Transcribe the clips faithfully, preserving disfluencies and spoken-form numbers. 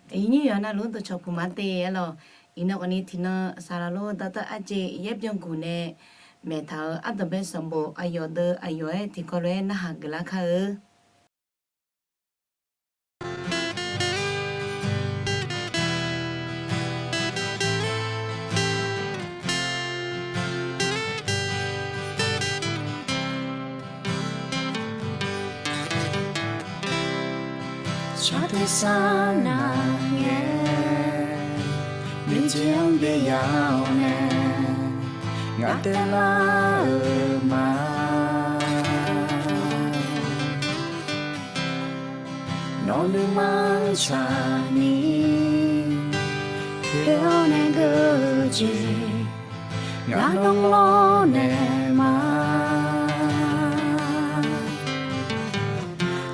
Aqyuif nyir yawqha navluf-anr dawqcawq puq ma te aer lawq. Iqnan khawfni tiqnan saqlaq lor dawrtawv arjeq yaer byanguq nae maeqtaq-euq ardanqbae sanqbof aqyawf deuq aqyawf-aer tiqkawv lof-aer narhaq geuflar kar-eu. Tsaq tersar nar ngae, nuijeq-anr byaev ya-awr nae, ngaq taev lar-euq ma. Nawq nuima-anr tsaqni, khoer-awr nae geur-eu jeq, ngaq nawr lawrnaeq ma.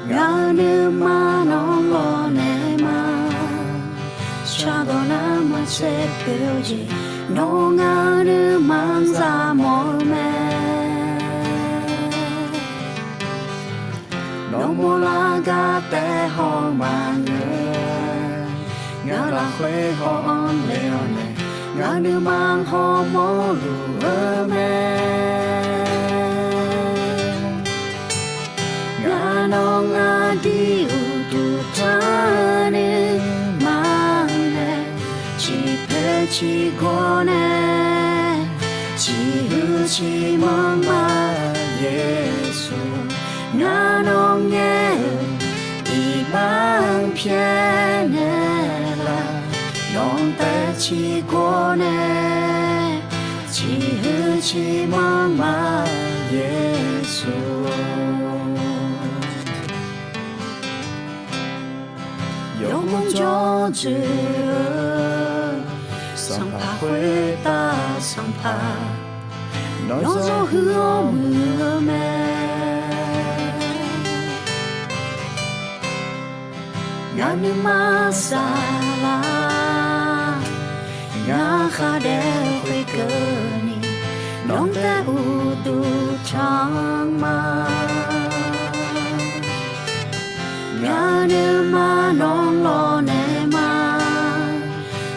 Ngaq-euq nuima nawr lawrnaeq ma. Shardawq nar maqtser poeq-eu jeq, nawr ngaq-euq nuima-anr zaq mawf-eu mae. Nawr mawrlar gar taef haw maqngeur, ngaq lafkhoer haw-anr le-awr nae, ngaq nuima-anr hawmawr luf-eu mae. Ngaq nawr ngaq dui uqduq tanr nuima nae, ciqpoeq ciqgawr nae, ciqhuiq ciqmanq ma Yeqsur. Ngaq nawr ngaer-eu iqbax-anr pyaeqnaeq laf, nawq taev ciqgawr nae, ciqhuiq ciqmanq ma Yeqsur. Yawmuiq jawr dzoeq-eu, sanqpaq khoertav sanqpaq, nawr zawr huiq-awr muiq-eu mae. Ngaq nuima saflar, ngaq khar daef-eu khoerkeuvni, nawr taev uqduq tanq ma. Ngaq nuima nawr lawrnaeq ma.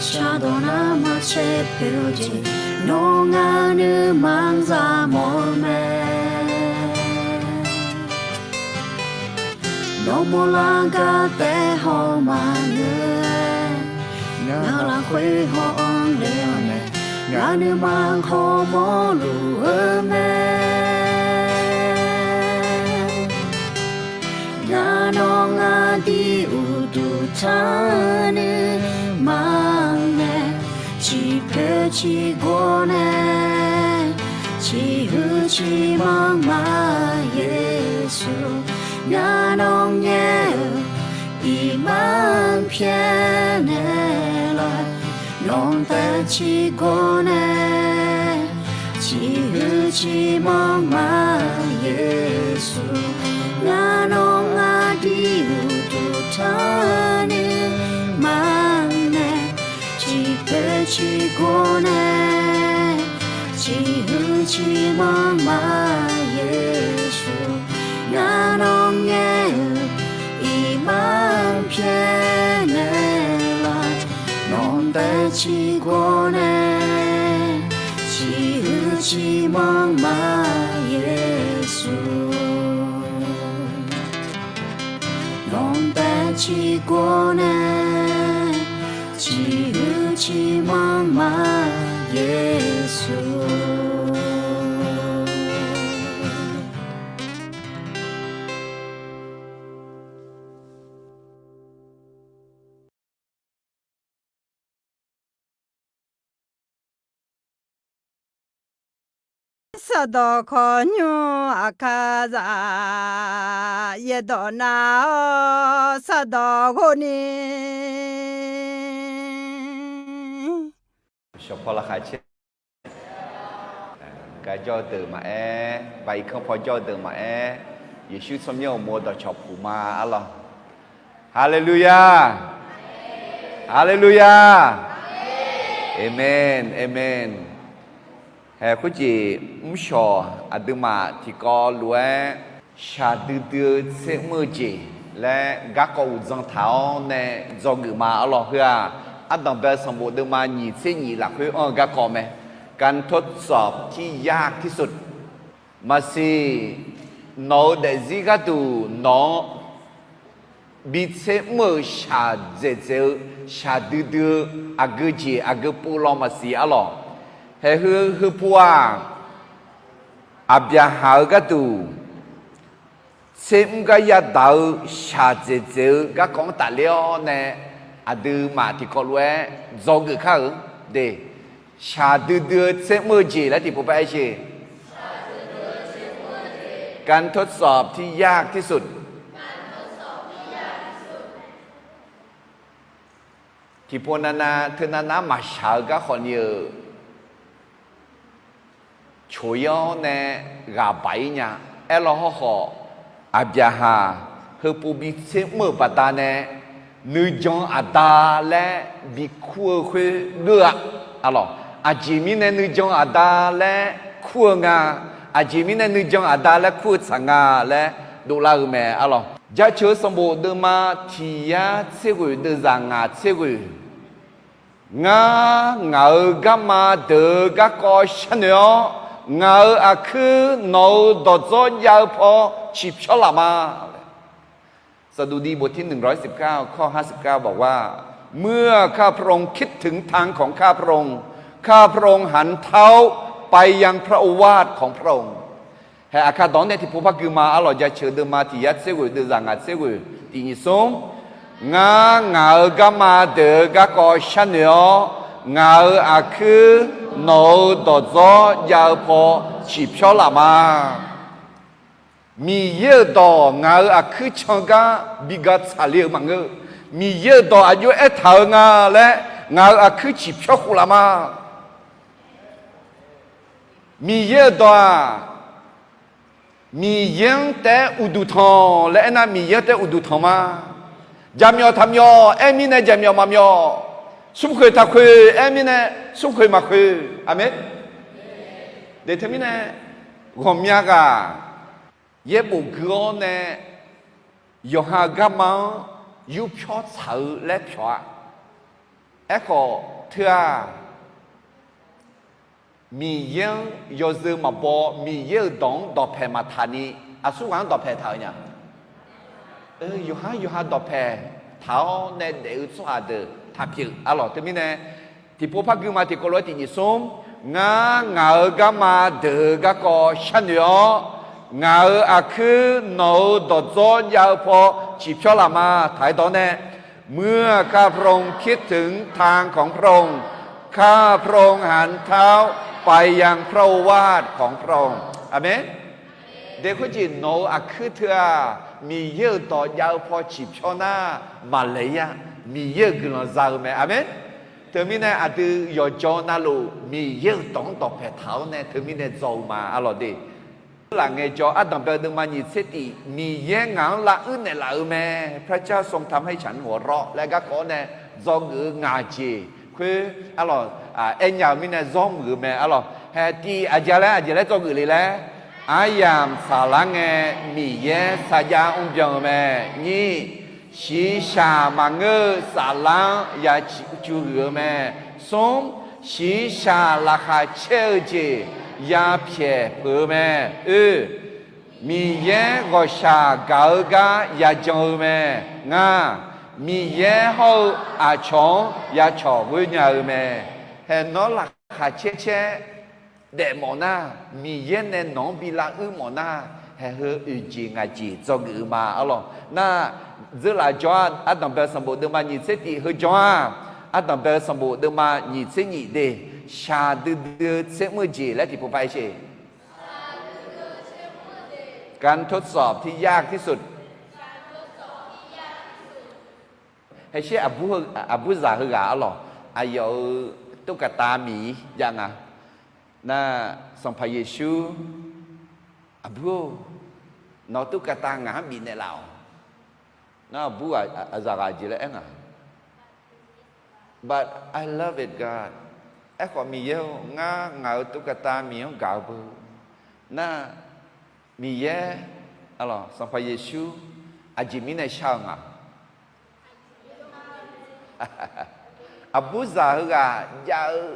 Shardawq nar maqtser poeq-eu jeq, nawr ngaq nuima-anr zaq mawf-eu mae. Nawr mawrlar gar taef haw maqngeur-aer, ngaq lafkhoer haw-anr le-awr nae, ngaq nuima-anr hawmawr luf-eu mae. Ngaq nawr ngaq dui uqduq tanr nuima nae, ciqpoeq ciqgawr nae, ciqhuiq ciqmanq ma Yeqsur. Ngaq nawr ngaer-eu iqbax-anr pyaeqnaeq laf, nawq taev ciqgawr nae, ciqhuiq ciqmanq ma Yeqsur. Ngaq nawr ngaq dui uqduq tanr nuima nae, ciqpoeq ciqgawr nae, ciqhuiq ciqmanq ma Yeqsur. Ngaq nawr ngaer-eu iqbax-anr pyaeqnaeq laf, nawq taev ciqgawr nae, ciqhuiq ciqmanq ma Yeqsur. Nawq taev ciqgawr nae, ciqhuiq ciqmanq ma Yeqsur. Sardawq khawqnymr aqkar zaq, yaerdawq nav-awr sardawq ghov ni. Shawqpaw laqkhaq caer, gaq jawr-eu deuq maqaer, baq irkanr paw jawr-eu deuq maqaer, Yeqsur tsawrmyanr uqmov dawqcawq puq ma arlawq. Haleluya! Haleluya! Amen, amen. Hae khoerjeq mrshawq aqduimaf tiqkawv lof-aer shaqdui dui-eu tser mr-eu jeq laer garkawv uqdzan taq-awr nae dzawgeuf ma arlawq. Heu-aq, ardanqbae sanqbof deuvma nyiq tser nyiq lafkhoer anr-eu garkawv mae. การทดสอบที่ยากที่สุด Maqsiq, nawq-eu daefzir gharduq nawq-anr bi tser mr-euq shaqdzaeq dzaeq-eu, shaqdui dui-eu aqgeu jeq aqgeu pov law maqsiq arlawq. Haeq heu heu pov-aq, Aqbyaqhaq-eu gharduq tser mr gar yadaq-eu shaqdzaeq dzaeq-eu garkawv-anr tafler-awr nae, aqduimaf tiqkawv lof-aer dzawgeuf kar-euq de. Shaqdui dui-eu tser mr-eu jeq laer tiqpov par aer sher. การทดสอบที่ยากที่สุด Tiqpov navnav teu navnav maqshaq-eu garkhawf ni-euq coq-ir-awr nae ghaq baq-ir nya. Aerlaw hawrkhawf, Aqbyaqhaq heupov bi tser mr-euq baqdanae, nuijan aqda laer bi kur-eu khoer geur-a. Arlawq, aqjeq mirnae nuijan aqda laer kur-eu nga, aqjeq mirnae nuijan aqda laer kur-eu tsaq nga laer dovlar-eu mae arlawq. Jaceuq-eu sanqbof deuvma tiq yar tser ghoeq deuvzaq ngaq tser ghoeq Ngar ngaq-euq garma deuq-eu garkawv sharnoeq-awr, ngaq-euq aqkuir nawq-euq dawqdzawr jav-eu paw ciqpyawr laf ma. สดุดีบทที่หนึ่งร้อยสิบเก้า ข้อห้าสิบเก้า บอกว่า เมื่อข้าพระองค์คิดถึงทางของข้าพระองค์ ข้าพระองค์หันเท้าไปยังพระโอวาทของพระองค์ Haeq aqkar dawq-anr nae tiqpov par gui ma arlawq. Jaceuq deuvma tiq yar tser ghoeq deuvzaq ngaq tser ghoeq tiq nyiq smr. Ngar ngaq-euq garma deuq-eu garkawv sharnoeq-awr, ngaq-euq aqkuir nawq-euq dawqdzawr jav-eu paw ciqpyawr laf ma. Miqyaer-euq dawq ngaq-euq aqkuir can gar bi ga tsaqle-euq maqngeur. Miqyaer-euq dawq aqjox aertaq-eu nga laer ngaq-euq aqkuir ciqpyawr khof laf ma. Miqyaer-euq dawq-aq, Miqyaer-anr taef-aer uqduq tanq laer aernar, Miqyaer-anr taef-aer uqduq tanq ma. Jaqmyawf taqmyawf aer mirnae jaqmyawf maqmyawf, smrkhoeq taqkhoeq aer mirnae smrkhoeq maqkhoeq. Aqmeq. Deuq teumirnae ghawqmya ghaq yaerbof gui-awr nae yawqha-euq garma-anr yurpyawr tsaq-eu laer pyawq-a. Aerkhawf teu-aq, Miqyaer-anr yawzeu maqbaw, Miqyaer-euq dawq-anr dawqpaeq maqtaq ni, aqsurghaq-anr dawqpaeq taq-eu nya. Yawqha-anr yawqha dawqpaeq taq-awr nae daef-eu tsawrhaq deuq taq pyeuf arlawq. Teumirnae tiqpov par gui ma tiqkawv lof-aer tiq nyiq smr. Ngar ngaq-euq garma deuq-eu garkawv sharnoeq-awr, ngaq-euq aqkuir nawq-euq dawqdzawr jav-eu paw ciqpyawr laf ma. Taq-aer dawq-anr nae เมื่อข้าพระองค์คิดถึงทางของพระองค์ ข้าพระองค์หันเท้าไปยังพระโอวาทของพระองค์ Aqmeq. Dae khoerjeq nawq-euq aqkuir teu-aq, Miqyaer-euq dawq jav-eu paw ciqpyawr nar, maqlaeq-ir-a. Miqyaer-euq guiqlanq za-eu mae. Aqmeq. Teumirnae aqdui yawqjawr navluf Miqyaer-euq dawq-anr dawqpaeq taq-awr nae teumirnae dzaw-eu ma arlawq de. Laf ngaejawr ardanqbae-eu deuvma nyiq tser tif, Miqyaer ngaq-anr lavuir naeqlaf-eu mae. พระเจ้าทรงทำให้ฉันหัวเราะ laer garkawv-awr nae dzawgeuf-eu ngaq jeq khoer arlawq, aernya-eu mirnae zawr muiq-eu mae arlawq. Haeq tif aqjeq laer aqjeq laer dzawgeuf le laer, aryamq saflar ngae Miqyaer sarjax mrbyan-eu mae. Nyir, shiqshaq maqngeur-eu saflar-anr ya civ cuv huiq-eu mae. Smr, shiqshaq laqkhaq caer-eu jeq ya pyaeq peuq-eu mae. Oe, Miqyaer ghawqshaq gaq-eu gar yajan-eu mae. Ngar, Miqyaer hawr-eu aqcawq-anr ya cawq ghoer nya-eu mae. Haeq nawr laqkhaq caer caer daefmawf nar, Miqyaer nae nawq-anr bi lavuir mawf nar, haeq heu oeq jeq ngaq jeq dzawgeuf-eu ma arlawq. Nar, dzeurlaf jawr-aq, ardanqbae-eu sanqbof deuvma nyiq tser tif heu jawr-aq, ardanqbae-eu sanqbof deuvma nyiq tser nyiq de, shaqdui dui-eu tser mr-eu jeq laer tiqpov par aer sher. การทดสอบที่ยากที่สุด Haeq sher, aqbur zaq heughaq arlawq, aqyawf-euq ตุ๊กตา miq-ir jav nga. Nar, Sanqpaq Yeqsur, aqbur-or, nawq-euq ตุ๊กตา ngaq-anr bifnaeq laf-awq. Nar, aqbur aqzaq ghaq jeq laer aer nga. But I love it, God. Aerkhawf Miqyaer-or, ngar ngaq-euq ตุ๊กตา miq-anr gaq-eu beu. Nar, Miqyaer, arlawq, Sanqpaq Yeqsur, Aqjeq mirnae shar-eu nga. Aqburzaq heughaq jav-eu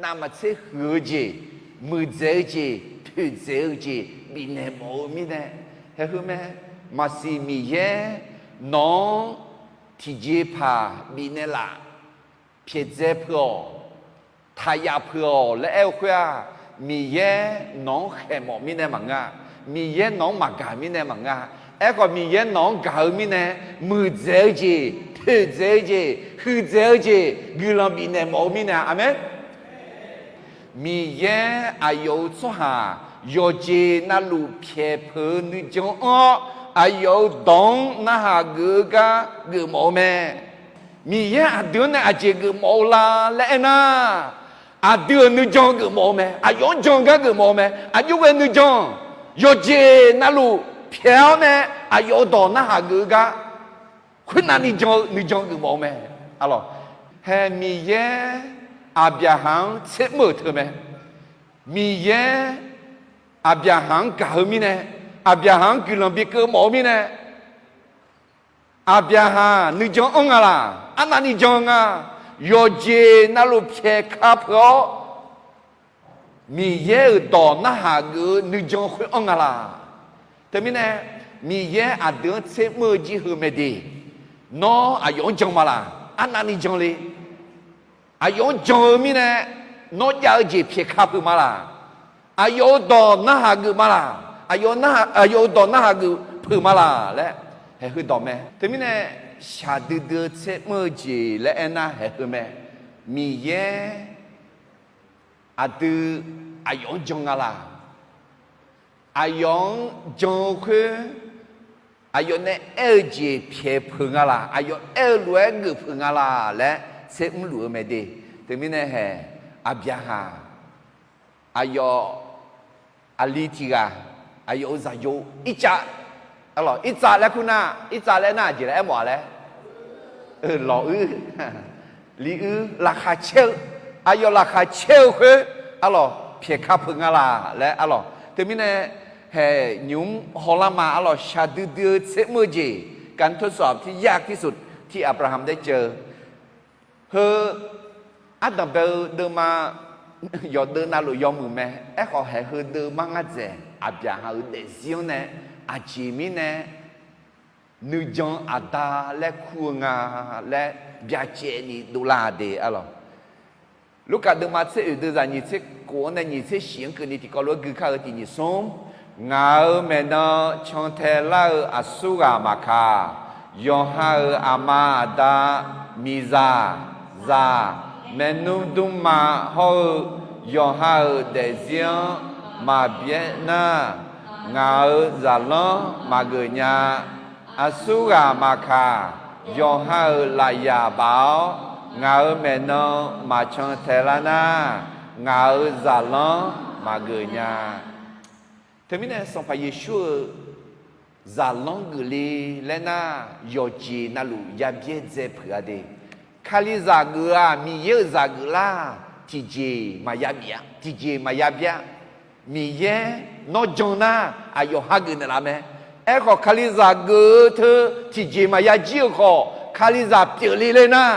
navmaqtser huiq-eu jeq, muiqdzaeq-eu jeq, toeqdzaeq-eu jeq bifnaeq mawf-eu mirnae, haeq heu mae. Maqsiq Miqyaer nawq-anr tiqjeqpaq bifnaeq laf, pyaeqdzae peuq-awq, taqyaf peuq-awq laer aer-eu khoer-aq, Miqyaer nawq-anr khaeq mawf mirnae maqngeur-a. Miqyaer nawq-anr maqgaq mirnae maqngeur-a. Aerkhawf, Miqyaer nawq-anr gaq-eu mirnae, muiqdzaeq-eu jeq, toeqdzaeq-eu jeq, huiqdzaeq-eu jeq guiqlanq bifnaeq mawf-eu mirnae. Aqmeq. Miqyaer aqyawf-euq tsawrhaq yawqjeq navluf pyaeq peuq-eu nuijan anr-awr, aqyawf-euq dawq-anr narhaq geuf-eu gar geufmawf-eu mae. Miqyaer aqdui-anr nae aqjeq geufmawf-eu la laer aernar, aqdui-euq nuijan geufmawf-eu mae. Aqyawf-anr jan-eu gar geufmawf-eu mae. Aqjox ghae nuijan, yawqjeq navluf pyaeq-awr nae aqyawf-euq dawq narhaq geuf-eu gar, khoernav ni jan-eu nuijan geufmawf-eu mae. Alawq, hae Miqyaer Aqbyaqhaq-anr tsermr-euq teu mae. Miqyaer Aqbyaqhaq-anr gaq-eu mirnae, Aqbyaqhaq-anr guiqlanq bikeuv mawf-eu mirnae, Aqbyaqhaq nuijan anr nga laq? Arnavni jan-eu nga. Yawqjeq navluf pyaeq ka peuq-awr, Miqyaer-euq dawq narhaq geuf-eu nuijan khoer anr nga laq? Teumirnae, Miqyaer aqdui-anr tsermr-eu jir heu mae de. Nawr aqyawf-anr jan ma laq? Arnavni jan le. Aqyawf-anr jan-eu mirnae, nawr jav-eu jeq pyaeq ka peuq ma laq? Aqyawf-euq dawq narhaq geuf ma laq? Aqyawf-eu dawq narhaq geuf peuq ma laq laer, haeq heu dawq mae. Teumirnae, shaqdui dui-eu tsermr-eu jeq laer aernar haeq heu mae. Miqyaer aqdui aqyawf-anr jan nga laq? Aqyawf-anr jan-eu khoer, aqyawf nae aer-eu jeq pyaeq peuq nga laq? Aqyawf aer-eu lof-aer geuf peuq nga laq laer tsermr luf-eu mae de. Teumirnae haeq, Aqbyaqhaq, aqyawf aqli tiq ghaq, aqyawf-euq zaqyo Irtsav, Irtsav laer kur nar, Irtsav laer nar aqjeq laer aermawf-a laer, lawquir, liuir, laqkhaq caer-eu, aqyawf laqkhaq caer-eu khoer, arlawq, pyaeq ka peuq nga laq laer, arlawq. Teumirnae, haeq nymq-mr hawlar ma, arlawq, shaqdui dui-eu tsermr-eu jeq, การทดสอบที่ยากที่สุดที่อับราฮัมได้เจอ Heu, ardanq bae-eu deuvma, yawqdeuv navluf yawmuiq mae. Aerkhawf, haeq heu deuvma ngar dzaeq, Aqbyaqhaq-euq daefzir-anr nae aqjeq mirnae nuijan aqda laer kur-eu nga laer byacaevni dovlar de, arlawq. Lurkaf deuvma tser oeq deuvzaq nyiq tser khof-anr nae nyiq tser shif-anr keuvni tiqkawv lof-aer gui kar-eu tiq nyiq smr, ngaq-euq maeqnan cantae lar-eu aqsurghaq maqkaq, yawqha-euq aqma aqda, miqzaq, zaq, maernmr dmrma hawr-eu yawqha-euq daefzir-anr maqbyaer nar, ngaq-euq zaqlanr maqgeuf nya. Aqsurghaq maqkaq, yawqha-euq lafyaq baf-awr, ngaq-euq maeqnan maqcan tae lar nar, ngaq-euq zaqlanr maqgeuf nya. Teumirnae Sanqpaq Yeqsur-euq zaqlanr geufle laer nar, yawqjeq navluf yabyaer dzae peuq-a de. Kalizaq geuf-aq, Miqyaer-euq zaq geuf lar, tiqjeq maqya bif-a, tiqjeq maqya byaer-a. Miqyaer nawr jan nar, aqyawf hageuf naeqlaf mae. Aerkhawf, Kalizaq geuf-eu teu tiqjeq maqya jir-eu khawf, Kalizaq pyeufle laer nar,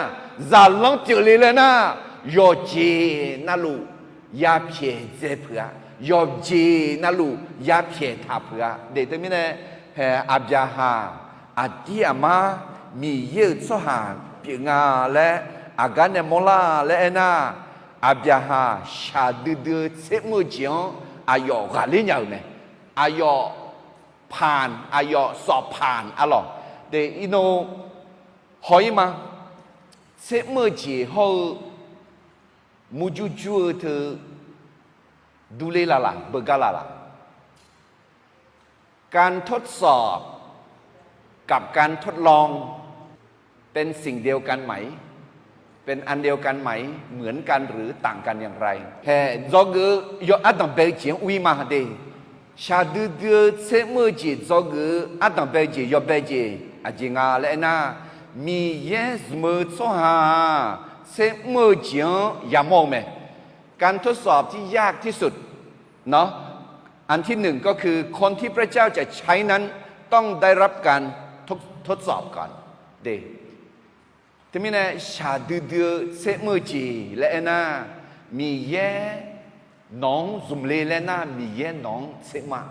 zaqlanr pyeufle laer nar, yawqjeq navluf yapyaeq dzae peuq-a. Yawqjeq navluf yapyaeq taq peuq-a. Deuq teumirnae, haeq Aqbyaqhaq aqdir aqmar Miqyaer-euq tsawrhaq pyeuf nga laer aqgar nae mawrlar laer aernar, Aqbyaqhaq shaqdui dui-eu tsermr-eu jeq-anr aqyawf ghaqler nya-euq mae. Aqyawf paq, aqyawf sawf paq, arlawq. Deuq irnov haw-ir ma. Tsermr-eu jeq hawr-eu murjur jur-eu teu durler lalaq, beugar lalaq. การทดสอบ กับการทดลอง เป็นสิ่งเดียวกันไหม เป็นอันเดียวกันไหม เหมือนกันหรือต่างกันอย่างไร haeq dzawgeuf-eu yaw ardanq bae-eu jeq-anr ur-ir ma de. Shaqdui dui-eu tsermr-eu jeq dzawgeuf-eu ardanq bae-eu jeq yawbae jeq aqjeq nga laer aernar, Miqyaer zmq-eu tsawrhaq-aq, tsermr-eu jeq-anr yamawr-eu mae. การทดสอบที่ยากที่สุด เนาะ อันที่หนึ่งก็คือคนที่พระเจ้าจะใช้นั้น ต้องได้รับการทด- ทดสอบก่อน de. Teumirnae shaqdui dui-eu tser mr-eu jeq laer aernar, Miqyaer nawq-anr zmq le laer nar, Miqyaer nawq-anr tser mr-a.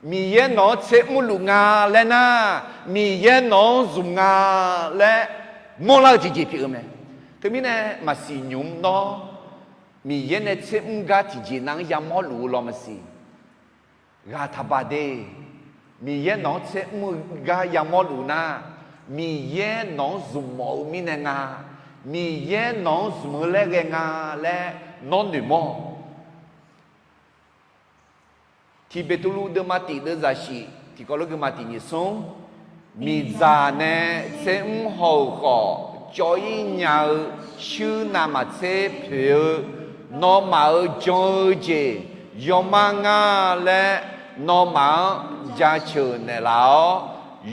Miqyaer nawq-anr tser mrluf nga laer nar, Miqyaer nawq-anr zmq nga laer mawrlar-eu tiqjeq pyeuf-eu mae. Teumirnae maqsiq nymq mr nawr, Miqyaer nae tser mr gar tiqjeq nav-anr yamawr luf-eu law maqsiq. Ghaq taqbaq de. Miqyaer nawq-anr tser mr-eu gar yamawr luf nar, Miqyaer nawq-anr zmq mawf-eu mirnae nga. Miqyaer nawq-anr zmq-eu laer ghae nga laer nawr noeqmawr. Tiq Beqtuvluv deuvma tiq deuvzaq shif tiqkawv lof geuvma tiq nyiq smr, miqdzaq nae tser mr haw-euq khawf, cawv-ir nya-eu shuir navmaqtser poeq-eu, nawmaf-euq jan-eu jeq yawmar nga laer, nawmaf-anr jaceuq naeqlaf-awr,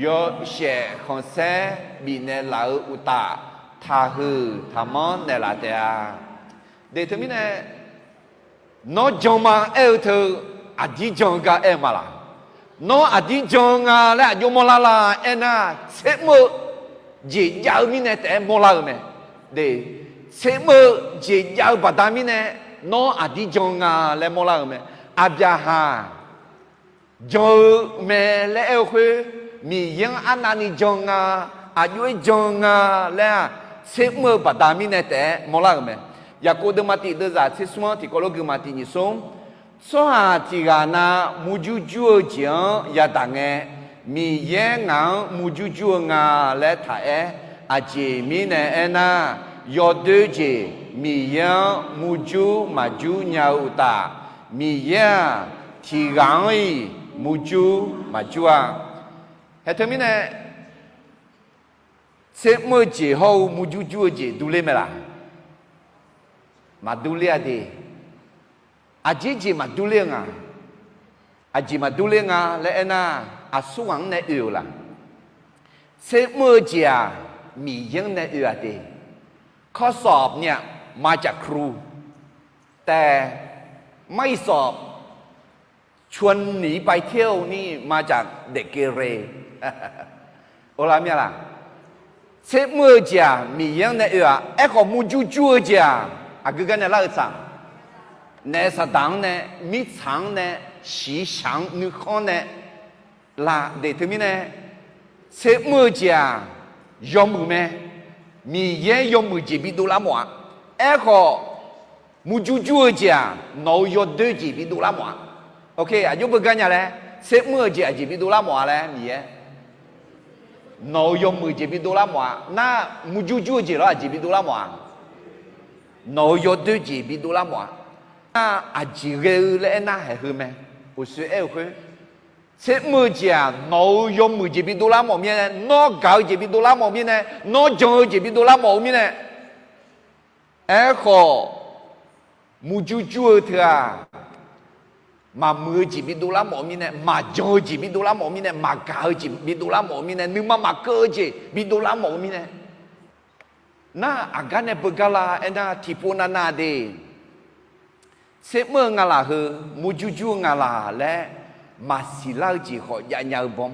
yawshaef khanqsaer bifnaeq laf-eu uqtaf, taqhuiq taqmanr naeqlaf taef-a. De teumirnae, nawr jan ma aer-eu teu, aqdir jan-eu gar aer-eu ma laq? Nawr aqdir jan-eu nga laer aqjox mawrlar la aernar, tser mr-eu jeq jav-eu mirnae taef-aer mawrlar-eu mae. De, tser mr-eu jeq jav-eu baqda mirnae, nawr aqdir jan nga laer mawrlar-eu mae. Aqbyaqhaq jan-eu mae laer aer-eu khoer, Miqyaer-anr arnavni jan nga, aqjox-aer jan nga laer-aq, tser mr-eu baqda mirnae taef-aer mawrlar-euq mae. Yaqkov deuvma tiq deuvzaq tser smr-anr tiqkawv lof geuvma tiq nyiq smr, tsawrhaq tiq ghaq na murjur jur-eu jeq-anr yadaq ngae, Miqyaer ngaq-anr murjur jur-eu nga laer taq aer, aqjeq mirnae aernar, yawdoer jeq Miqyaer-anr murjur maqjur nya-eu uqtaf, Miqyaer-aq, tiq ghaq-anr-iq murjur maqjur-a. Haeq teumirnae, tser mr-eu jeq hawr-eu murjur jur-eu jeq durler mae laq? Maqdur ler-a de. Aqjeq jeq maqdur ler-eu nga. Aqjeq maqdur ler nga laer aernar, aqsur ghaq-anr nae oe-euq laq? Tser mr-eu jeq-aq, Miqyaer-anr nae oe-aq de. ข้อสอบเนี่ย มาจากครู แต่ไม่สอบ ชวนหนีไปเที่ยวนี่ มาจากเด็กเกเร Awr lar mir-a laq? Tser mr-eu jeq-aq, Miqyaer-anr nae oe-aq, aerkhawf murjur jur-eu jeq-aq, aqgeu gar nae lar-eu tsaq? Naef saqdaq-anr nae, mirtsaq-anr nae, shiqshaq-anr nuikhanr nae, laq de teumirnae, tser mr-eu jeq-aq, yawmuiq mae. Miqyaer yawmuiq jeq bidov lar mawf-a. Aerkhawf, murjur jur-eu jeq-aq, nawq-euq yawdoer jeq bidov lar mawf-a. Aqjox beugar nya laer, tser mr-eu jeq aqjeq bidov lar mawf-a laer Miqyaer, nawq-euq yawmuiq jeq bidov lar mawf-a. Nar, murjur jur-eu jeq lawr aqjeq bidov lar mawf-a? Nawq-euq yawdoer jeq bidov lar mawf-a. Nar, aqjeq ghae-eu laer aernar haeq heu mae. Uqshoe aer-eu khoer, tser mr-eu jeq-aq, nawq-euq yawmuiq jeq bidov lar mawf mirnae, nawr gaq-eu jeq bidov lar mawf mirnae, nawr jan-eu jeq bidov lar mawf-eu mirnae, aerkhawf, murjur jur-eu teu-aq, maqmuiq-eu jeq bidov lar mawf-eu mirnae, maqjan-eu jeq bidov lar mawf-eu mirnae, maqgaq-eu jeq bidov lar mawf-eu mirnae, nuima maqkeuv-eu jeq bidov lar mawf-eu mirnae, nar, aqgar nae beugar la aernar, tiqpov navnav de. Tser mr-eu nga laq heu, murjur jur-eu nga laq laer maqsiq lar-eu jeq khawf jav nya-eu bawr.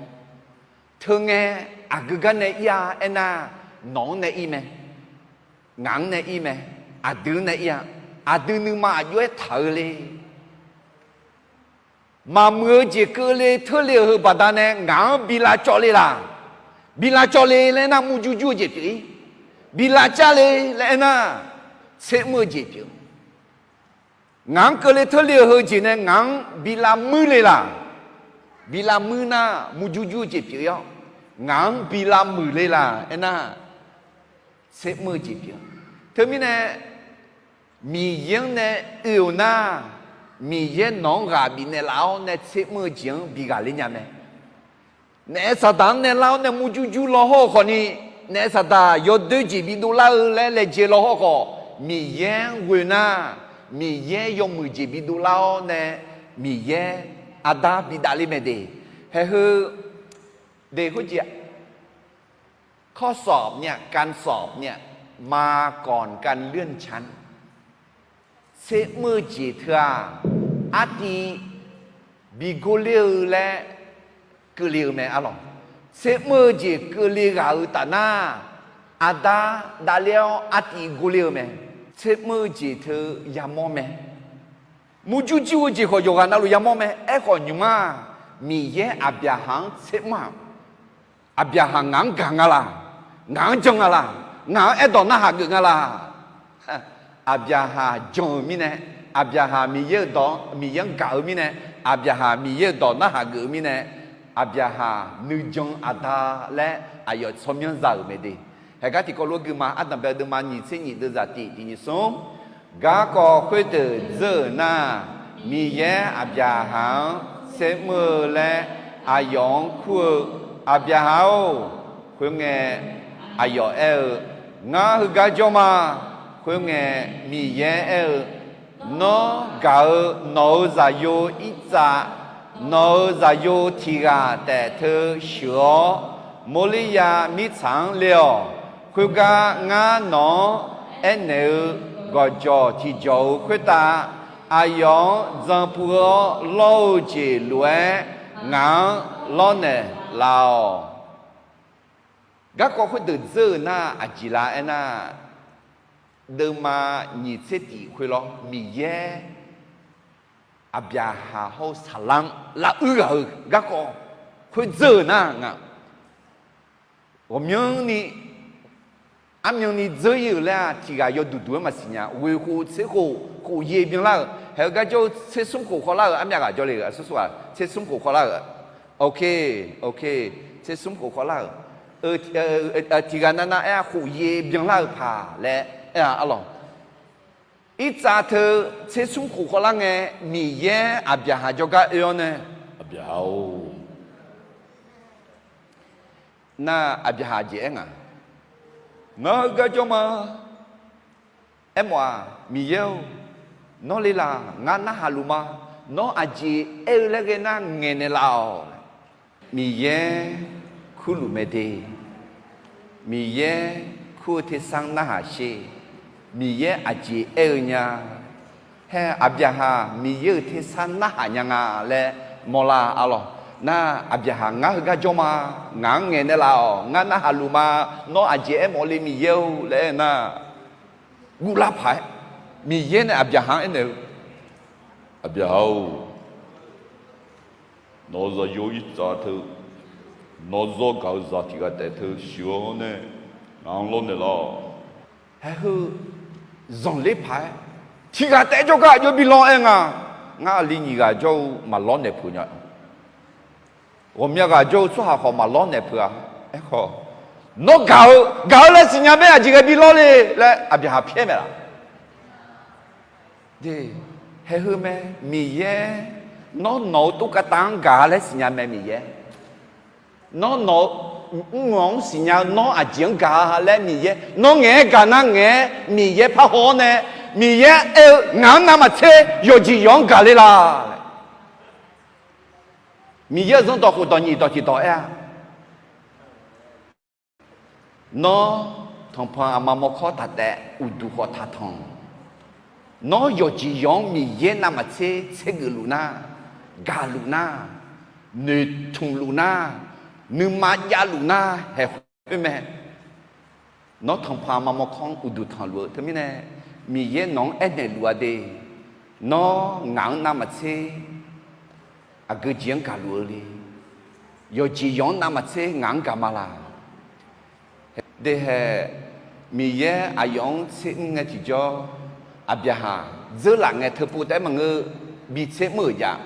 Teungae, aqgeu gar nae ir-a aernar, nawq-anr nae ir mae. Ngaq-anr nae ir mae. Aqdui-anr nae ir-a. Aqdui nuima aqjox-aer taq-eu le. Maqmuiq-eu jeq keuvle teurle-euq heu baqdanae ngaq-anr bi lavcawv le laq? Bi lavcawv le laer aernar, murjur jur-eu jeq pyeuf-ir. Bi lavcav le laer aernar, tser mr-eu jeq pyeuf. Ngaq-anr keuvle teurle-euq heu jeq nae ngaq-anr bi lavmuir le laq? Bi lavmuir nar, murjur jur-eu jeq pyeuf-ir-awr, ngaq-anr bi lavmuiq le laq aernar, tser mr-eu jeq pyeuf. Teumirnae, Miqyaer-anr nae oe-euq nar, Miqyaer nawq-anr ghaq bifnaeq laf-awr nae tser mr-eu jeq-anr bi ghaqler nya mae. Naef saqdaq-anr nae lar-awr nae murjur jur law hawr-eu khawfni, naef saqdaq yawdoer jeq bidov lar-eu laer laejae law hawr khawf, Miqyaer-anr ghoe nar, Miqyaer yawmuiq jeq bidov lar-awr nae, Miqyaer arda bidavler mae de. Haeq heu de khoerjeq ข้อสอบเนี่ย การสอบเนี่ย มาก่อนการเลื่อนชั้น Tser mr-eu jeq teu-aq, artiv bi gorler-eu laer keuvle-eu mae arlawq. Tsermr-eu jeq keuvle ghaq-euq taf nar, aqda davler-awr artiv gor ler-eu mae. Tsermr-eu jeq teu yamawr mae. Murjur jur-eu jeq khawf yawqghaq navluf yamawr mae. Aerkhawf nymq-mr-aq, Miqyaer Aqbyaqhaq-anr tsermr-aq, Aqbyaqhaq ngaq-anr gaq nga laq? Ngaq-anr jan nga laq? Ngaq-anr aerdawq narhaq geuf nga laq? Aqbyaqhaq jan-euq mirnae, Aqbyaqhaq Miqyaer-euq dawq, Miqyaer-anr gaq-eu mirnae, Aqbyaqhaq Miqyaer-euq dawq narhaq geuf-eu mirnae, Aqbyaqhaq nuijan aqda laer aqyawf tsawrmyanr za-euq mae de. Haeqgar tiqkawv lof-aer guima, ardanqbae-eu deuvma nyiq tser nyiq deuvzaq tiq tiq nyiq smr. Garkawv khoerdeuq dzeur-euq nar, Miqyaer Aqbyaqhaq-anr tsermr-eu laer aqyawf-anr kur-eu, Aqbyaqhaq-or, khoerngae aqyawf aer-eu, Ngar heugar jawr ma. Khoerngae Miqyaer aer-eu, Nawr gaq-eu nawq-euq zaqyo Irtsav, nawq-euq zaqyo tiq ghaq taef teu sheuq-awr, Morlirya mirtsaq-anr le-awq. Khoergar ngar nawq-anr aernaeq-eu gawqjawq tiqjawq-euq khoertav, aqyawf-anr jan puiv-awr lawr-eu jeq lof-aer ngaq-anr lawrnaeq laf-awq. Garkawv khoerdeuq dzeur-euq nar aqjeq la aernar, deuvma nyiq tser tiq khoerlawr Miqyaer Aqbyaqhaq hawr-eu saqlar-anr lavuir ghaq-euq garkawv khoer dzeur-euq nar nga. Ghawqmyanrni armyanni dzeur ir-euq laer-aq, tiq ghaq yawduq duq-aer maqsiq nya. Ghoeq khof tser khof khof yaeq byanlar-euq, haeq-eu gar jawr-eu tser smr khof khawvlar-euq armyav ghaq jawr le-euq, aqsur sur-aq tser smr khof khawvlar-euq. Oke, oke, tser smr khof khawvlar-euq. Tiq ghaq navnav aer-a, khof yaeq byanlar-euq paq laer aer-a arlawq. Irtsav teu tser smr khof khawvlar ngae, Miqyaer Aqbyaqhaq jawrgar oe-awr nae, Aqbyaqhaq-or, nar Aqbyaqhaq jeq aer nga, Ngar heugar jawr ma. Aermawf-aq, Miqyaer-or, nawr le laq? Ngar narhaq luf ma. Nawr aqjeq aer-eu laer ghae nar ngaeqnaeq laf-awq. Miqyaer kurluf mae de. Miqyaer kur-eu tersar-anr narhaq sher. Miqyaer aqjeq aer-eu nya. Hae, Aqbyaqhaq Miqyaer-euq tersar narhaq nya nga laer mawrlar arlawq. Nar Aqbyaqhaq ngar heugar jawr ma. Ngaq-anr ngaeqnaeq laf-awq. Ngar narhaq luf ma. Nawr aqjeq aermawf le Miqyaer-or laer aer nar, guvlar paq-aer Miqyaer nae Aqbyaqhaq-anr aernaeq-eu, Aqbyaqhaq-or, nawq-euq zaqyo Irtsav teu nawr zawr gaq-eu zaq tiq ghaq taef teu sheuq-awr nae ngaq-anr lawrnaeq laf-awq. Hae heu zanqler paq-aer, tiq ghaq taef-aer jawrgar aqjox bi lawr aer nga. Ngar aqli nyiq ghaq jawr-eu maqlawr naeq peuq nya. Ghawqmya ghaq jawr-eu tsawrhaq khawf maqlawr naeq peuq-a. Aerkhawf, nawr gaq-eu, gaq-eu laer siqnya mae, aqjeq ghae bi lawr le laer Aqbyaqhaq pyaer mae laf. Hae heu mae, Miqyaer, nawr nawq-eu tov kavtav-anr gaq-a laer siqnya mae Miqyaer. Nawr nawq-eu mrnganq-anr siqnya-eu nawr aqjeq-anr gaq-a laer Miqyaer, nawr ngaeq-aer gaq nar ngaeq-aer Miqyaer parhaw-awr nae, Miqyaer aer-eu ngaq-anr navmaqtser yawqjeq yawq-anr gaq le laf. Miqyaer-euq zanrdawq khofdawq nyiq dawq tiq dawq aer-a. Nawr tanqpanq aqma mawrkawr taq taef, uqduq khawf taq tanq. Nawr yawqjeq yawq-anr Miqyaer navmaqtser tsergeuf luf nar, gaqluf nar, noeqtmq luf nar, nuima javluf nar, haeq khoer mae. Nawr tanqpanq aqma mawrkawr-anr uqduq tanqluf-eu teumirnae, Miqyaer nawq-anr aernaeq luf-a de. Nawr ngaq-anr navmaqtser aqgeu jeq-anr gaqluf-eu le. Yawqjeq yawq-anr navmaqtser ngaq-anr gaq ma laq. Dehae, Miqyaer aqyawf-anr tsermr ngae tiqjawr, Aqbyaqhaq dzeurlaf ngae teupov taef-aer maqngeur, bi tsermr-euq jav.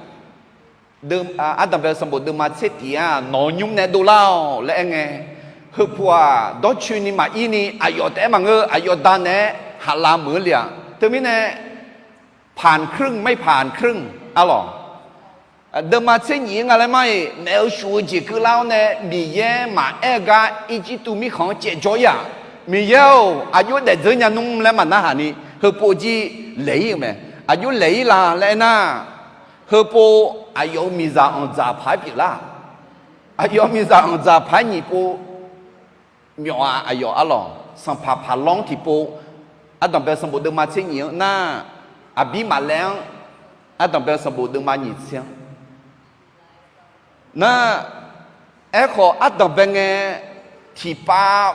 Ardanqbae-eu sanqbof deuvma tser tiq-aq, nawq-eu nymr nae dovlar-awq laer aer ngae, heupov-aq dawrcoeni maqir ni aqyawf taef-aer maqngeur, aqyawf da naeq-aer haqlav meuq-eu le-aq. Teumirnae, ผ่านครึ่ง ไม่ผ่านครึ่ง arlawq. Deuvma tser nyiq-ir nga laer mar-iq, naef-eu shuf-eu jeq keuvlar-awr nae Miqyaer maqaer-eu gar Irjirtuv mirkhanq-anr caevjawr-ir-aq, Miqyaer-or, aqjox daefdzeur nya nmr laer maqnarhaq ni, heupov jir laeq-ir-euq mae. Aqjox laeq-ir la laer aernar, heupov aqyawf-euq miqzaq anqdzaq paq-aer pyeuflar. Aqyawf-euq miqzaq anqdzaq paq-aer nyiq pov, myawf-a aqyawf arlawq, sanqpaq paq lawr-anr tiqpov, ardanqbae sanqbof deuvma tser nyiq-anr nar, Aqbirmaqlaev-anr, ardanqbae sanqbof deuvma nyiq tser-anr nar, Aerkhawf, ardanqbae ngae, tiqpav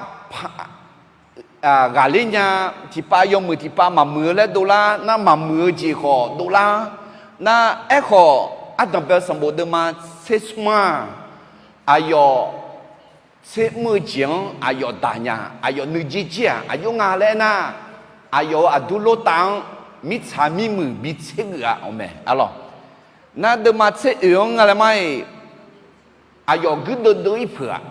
ghaqler nya, tiqpav yawmuiq tiqpav maqmuiq-eu laer dovlar nar, maqmuiq-eu jeq khawf dovlar nar, aerkhawf, ardanqbae-eu sanqbof deuvma tser smr-aq, aqyawf tser mr-eu jeq-anr aqyawf daq nya, aqyawf nuijer jir-aq aqjox nga laer aernar, aqyawf-euq aqdur lortav-anr mirtsaq mirmuiq bi tsergeuf-a awq mae arlawq. Nar deuvma tser oeq-anr nga laer mar-iq, aqyawf guirdeuv deuv-ir peuq-aq,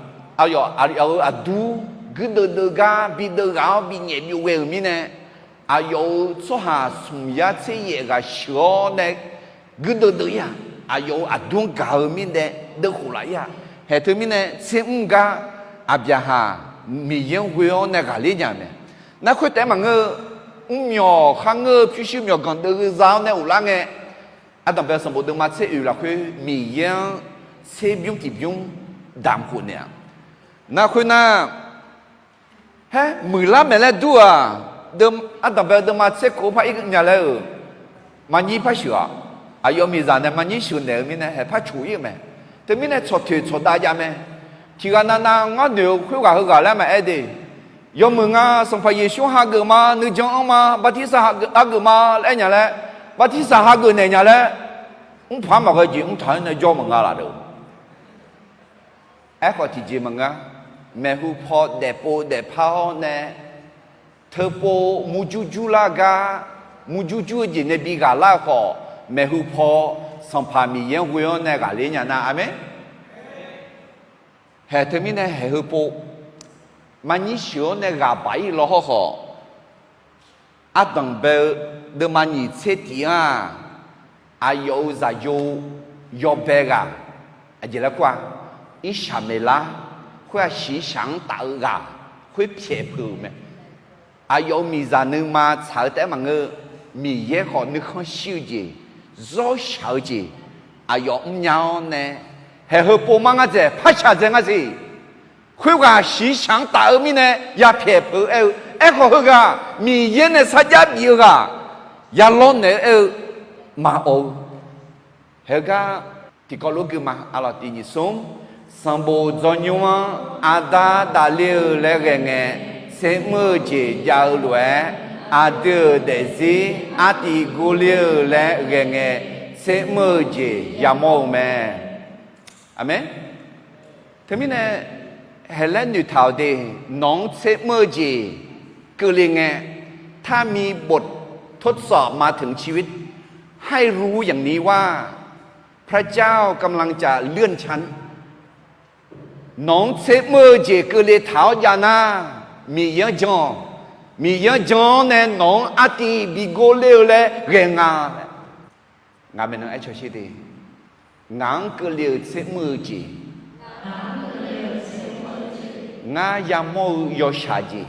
aqyawf aqyawf-euq aqdur guirdeuv deuv gar bideuv ghaq-awr binyaef byov ghae-euq mirnae, aqyawf-euq tsawrhaq smq yar tser yaef ghaq sheuq-awr nae guirdeuv deuv-ir-aq, aqyawf-euq aqdur-anr gaq-eu mirnae deuvkhof laf-ir-aq. Haeq teumirnae tser mr gar Aqbyaqhaq Miqyaer-anr ghoe-awr nae ghaqler nya-euq mae. Nar khoertaef-aer maqngeur-eu, mrmyawq kharngeur-eu pyurshuir myawqganq deuv-eu za-awr nae ghoflar ngae, ardanqbae sanqbof deuvma tser oeq lafkhoer Miqyaer-anr tserbymr tiqbymr damq khof naeq-aq. Nar khoernar, haer muiqlar maeq laer dur-aq, ardanqbae deuvma tser kov par ir nya laer-euq, maqnyir par sheuq-aq, aqyawf miqzaq nae maqnyir sheuq naeq-eu mirnae haeq par coq ir-euq mae. Teumirnae tsawq toeq tsawq dav jav mae. Tiqghaq navnav ngar noeq-eu khoerghaq heughaq laer maqaer de. Yawmuiq nga Sanqpaq Yeqsur hageuf ma, nuijan anr ma, bartirsaq hageuf ma laer aer nya laer, bartirsaq hageuf naeq nya laer, mrpaq-anr maqghae jeq mrtaq-aer nae jawr maqnga laf deuq. Aerkhawf tiqjeq maqngeur, maeqhu paw daefpov daefpar-awr nae, teupov murjur jur lar gar, murjur jur-eu jeq nae bi ghaq lar-eu khawf, maeqhu paw Sanqpaq Miqyaer-anr ghoe-awr nae ghaqler nya nar, aqmeq. Haeq teumirnae haeq heupov maqnyir sheuq-awr nae ghaq baq-ir law hawrkhawf, ardanqbae-eu deuvma nyiq tser tif-anr-aq, aqyawf-euq zaqyo yawbae ghaq, aqjeq laer kur-a, irshaq maeqlar, khoer-aq shiqshaq-anr taf-eu ghaq, khoer pyaeq peuq-euq mae. Aqyawf-euq miqzaq nuima tsaq-eu taef-aer maqngeur, Miqyaer khawf nuikhanr shir-eu jeq, zawr shaq-eu jeq, aqyawf mrnya-awr nae, haeq heupov mar ngar dzaeq, par shaq dzae ngar siq. Khoerghaq shiqshaq-anr taf-eu mirnae yapyaeq peuq-eu aer-eu, aerkhawf heughaq Miqyaer nae sarjax bif-eu ghaq, yalawr naeq-eu aer-eu, maqawq-eu. Haegar tiqkawv lof gui ma, arlawq tiq nyiq smr, sanqbof dzawnymr-anr aqda dafle-eu laer ghae ngae, tser mr-eu jeq jav-eu lof-aer, aqdui-euq daefzir artiv gurler-eu laer ghae ngae, tser mr-eu jeq yamawr-eu mae. Aqmeq. Teumirnae, haeq laer noeqtaq-awq de, nawq-anr tser mr-eu jeq keuvle ngae, ถ้ามีบททดสอบมาถึงชีวิต ให้รู้อย่างนี้ว่า พระเจ้ากำลังจะเลื่อนชั้น Nawq-anr tser mr-eu jeq keuvle taq-awr jav nar, Miqyaer-anr jan-awq. Miqyaer-anr jan-awr nae nawq-anr artiv bi gurler-eu laer ghae nga. Ngaq maeqnan aer cawsher de. Ngaq-anr keuvle-euq tser mr-eu jeq, ngar yamawr-eu yawshaq jeq,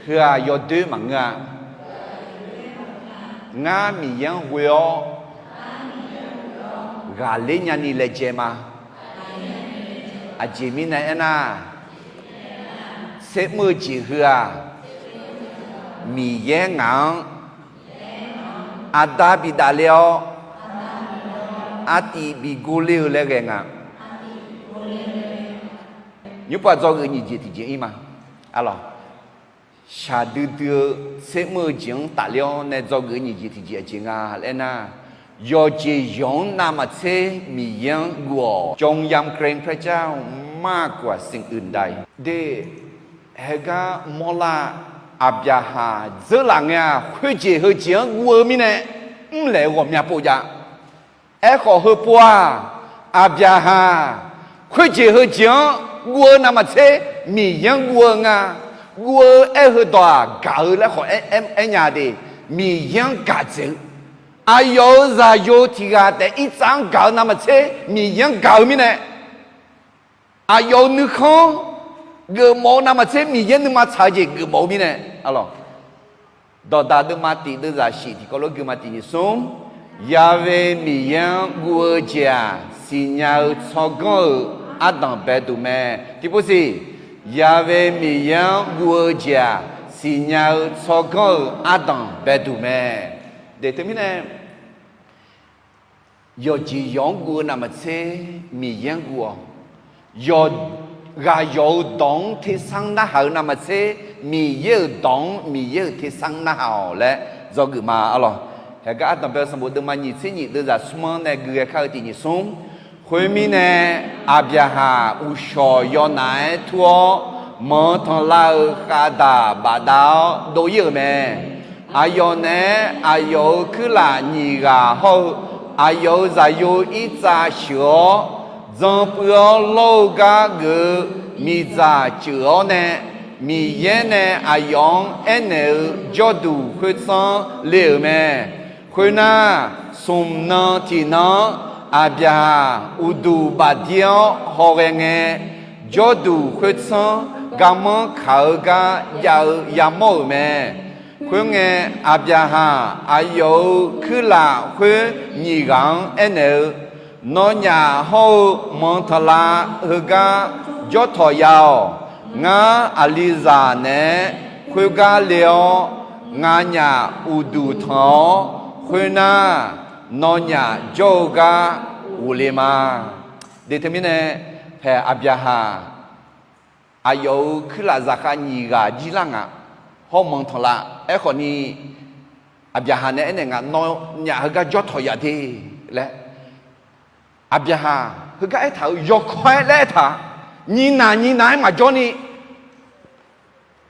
heu-aq yawdoer maqngeur-a. Ngar Miqyaer-anr ghoe-awr ghaqler nyani laejae ma. Aqjeq mirnae aernar, tser mr-eu jeq heu-aq, Miqyaer ngaq-anr aqda bidavle-awr, artiv bi gurler-eu laer ghae nga. Nymrpov dzawgeuf nyiq jeq tiqjeq ir ma. Arlawq, shaqdui dui-eu tser mr-eu jeq-anr tafler-awr nae dzawgeuf nyiq jeq tiqjeq aqjeq nga laer aernar, yawqjeq yawq-anr navmaqtser Miqyaer-anr guv-awq. จงยำเกรงพระเจ้ามากกว่าสิ่งอื่นใด De, haegar mawrlar, Aqbyaqhaq dzeurlaf ngae-aq, khoerjeq heujeq-anr guv-eu mirnae, mrlaeq-eu ghawqmya pov jav. Aerkhawf heupov-aq, Aqbyaqhaq khoerjeq heujeq-anr guv-eu navmaqtser Miqyaer-anr guv-eu nga. Guv-eu aer-eu heudawq-aq, gaq-eu laer khawf aer nya de. Miqyaer-anr gaq dzaeq-eu, aqyawf-euq zaqyo tiq ghaq taef irtsav-anr gaq-eu navmaqtser Miqyaer-anr gaq-eu mirnae, aqyawf-euq nuikhanr geufmawf-eu navmaqtser Miqyaer nuima tsaq-eu jeq geufmawf-eu mirnae, arlawq, dawqdaq deuvma tiq deuvzaq shif tiqkawv lof gui ma tiq nyiq smr. Ya'we Miqyaer-anr guv-eu jeq-aq, siqnya-eu tsawrganr-euq ardanq baeduq mae. Tiqpov siq, Ya'we Miqyaer-anr guv-eu jeq-aq, siqnya-eu tsawrganr-euq ardanq baeduq mae. De teumirnae, Yawqjeq yawq-anr guv-eu navmaqtser Miqyaer-anr guv-awq. Yawq, ghaq yawq-euq dawq-anr tersar narhaq-eu navmaqtser, Miqyaer-euq dawq-anr Miqyaer-euq tersar narhaq-awq laer dzawgeuf ma arlawq. Haeqgar ardanqbae-eu sanqbof deuvma nyiq tser nyiq deuvzaq smr-anr nae gui ghae kar-eu tiq nyiq smr. Khoermirnae, Aqbyaqhaq uqshawq yawnaf-aer tur-awr, manq tanqlav-euq khavdaq bafdav-awr dov-ir-euq mae. Aqyawf naeq-aer aqyawf-euq kuirlaf nyiq ghaq hawr-eu aqyawf-euq zaqyo irtsav sheuq-awr, dzan puiv-awr lawr-eu gar geuf-eu miqdzaq ceuq-awr nae, Miqyaer nae aqyawf-anr aernaeq-eu jawrduq khoertsanr le-euq mae. Khoernar, smq nan tiqnan-anr Aqbyaqhaq uqduq bafdir-awr hawghae ngae, jawrduq khoertsanr garmanr kaq-eu gar jav-eu yamawr-euq mae. Khoerngae, Aqbyaqhaq aqyawf-euq kuirlaf khoer nyiq ghaq-anr aernaeq-eu, Nawnyaf hawr-eu manq tanqlav heugar jawr tawq ya-awq. Ngar aqlizaq naeq-aer khoergar le-awr, nganyaf uqduq tanq-awr, khoernar, nawnyaf jawr-eu gar ghofle ma. Deq teumirnae, paeq Aqbyaqhaq aqyawf-euq kuirlaf zaqkhav nyiq ghaq jir lar ngaq, hawr manq tanqlav. Aerkhawf ni, Aqbyaqhaq nae aernaeq nga, Nawnyaf heugar jawr tawq ya de laer. Aqbyaqhaq heugar aertaq-euq yawkawr-aer laer aertaq, nyiq naq nyiq naq-aer maqjawr ni,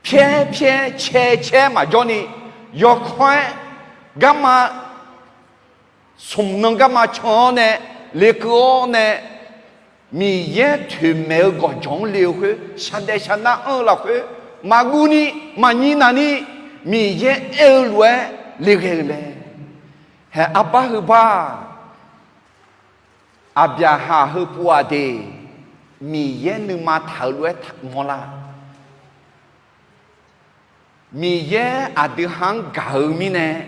pyaer pyaer caer caer maqjawr ni, yawkawr-aer garma smq nan garma can-awr nae, lekeuv-awr nae, Miqyaer toeqmaeq-eu gawqjawq-anr le-eu khoer, shaqdaef shaqnar anr-eu lafkhoer, maqguv ni, maqnyiq naq ni, Miqyaer aer-eu lof-aer le ghae-eu mae. Haeq arbar heu bar, Aqbyaqhaq heu pov-aq de, Miqyaer nuima taq-euq lof-aer mawrlar. Miqyaer aqdui ha-anr gaq-eu mirnae,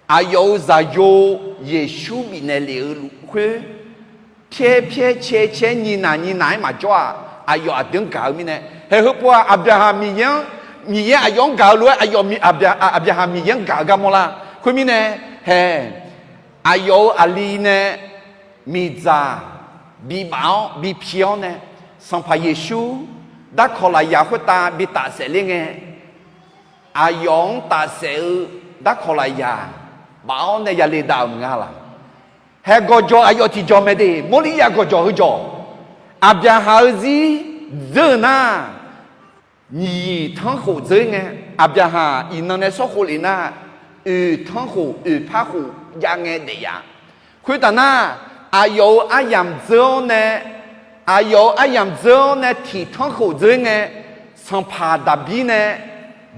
aqyawf-euq zaqyo Yeqsur bifnaeq lef-eu luf khoer, pyaer pyaer caer caer nyiq naq nyiq naq-aer maqjawr-aq, aqyawf aqdui-anr gaq-eu mirnae, haeq heu pov-aq, Aqbyaqhaq Miqyaer-anr, Miqyaer aqyawf-anr gaq-eu lof-aer aqyawf, Aqbyaqhaq Miqyaer-anr gaq-eu gar mawrlar. Khoermirnae, haeq aqyawf-euq aqli nae miqdzaq bibaf-awr bipi-awr nae, Sanqpaq Yeqsur darkawq lafyaq khoertav bi tafsaef ler ngae, aqyawf-anr tafsaef-eu darkawq lafyaq baf-awr nae yale dav-euq maqnga laq. Haeq gawqjawq aqyawf tiqjawq mae de, Morlirya gawqjawq heujawq, Aqbyaqhaq-eu zir dzeur-eu nar, nyiq tanrkhof dzeur ngae, Aqbyaqhaq iqnan nae sawr khov lef nar, oeq tanrkhof oeq par khof jav ngae daef ya. Khoertaf nar, aqyawf-euq aryamq dzeur-awr nae, aqyawf-euq aryamq dzeur-awr nae tiq tanrkhof dzeur ngae, sanqpaq Daqbir nae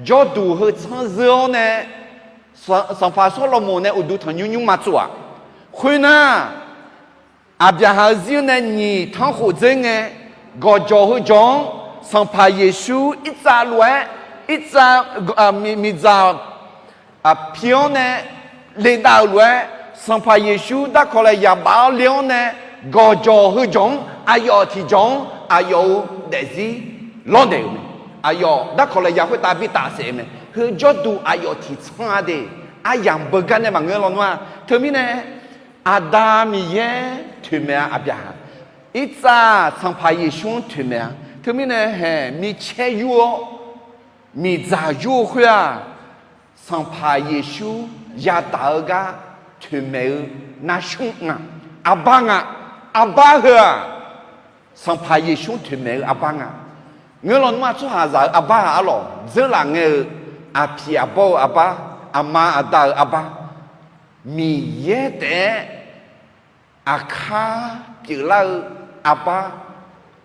jawrduq heu tsanr zeur-awr nae, sanqpaq Sawrlaqmoq nae uqduq tanqnymr nymrma tsov-aq. Khoernar, Aqbyaqhaq-eu zir-anr nae nyiq tanrkhof dzeur ngae, gawqjawq heujawq-anr Sanqpaq Yeqsur irtsav lof-aer, irtsav, miqdzaq pi-awr nae ledav-euq lof-aer, Sanqpaq Yeqsur darkawq lafyaq baf-awr le-awr nae, gawqjawq heujawq-anr aqyawf tiqjawq-anr aqyawf-euq daefzir lawrnaeq-euq mae. Aqyawf darkawq lafyaq khoertav bi tafsaef-eu mae. Heu jawrduq aqyawf tiqtsanr-a de, aryamq beugar nae maqngeur lawnmr-a. Teumirnae, Aqda Miqyaer toeqmaeq-a Aqbyaqhaq, irtsav Sanqpaq Yeqsur-anr toeqmaeq-a. Teumirnae haeq micaer yur-awr, miqdzaq yur-eu khoer-aq, Sanqpaq Yeqsur yadaq-eu gar toeqmaeq-eu narsmr nga, arbar nga, arbar heu-aq, Sanqpaq Yeqsur toeqmaeq-eu arbar nga. Ngeur lawnmr-aq tsawrhaqzaq-euq arbar-aq arlawq dzeurlaf ngae-eu aqpiq aqbawr-eu arbar, aqma aqda-euq arbar, Miqyaer taef-aer aqkar pyeuflar-eu arbar,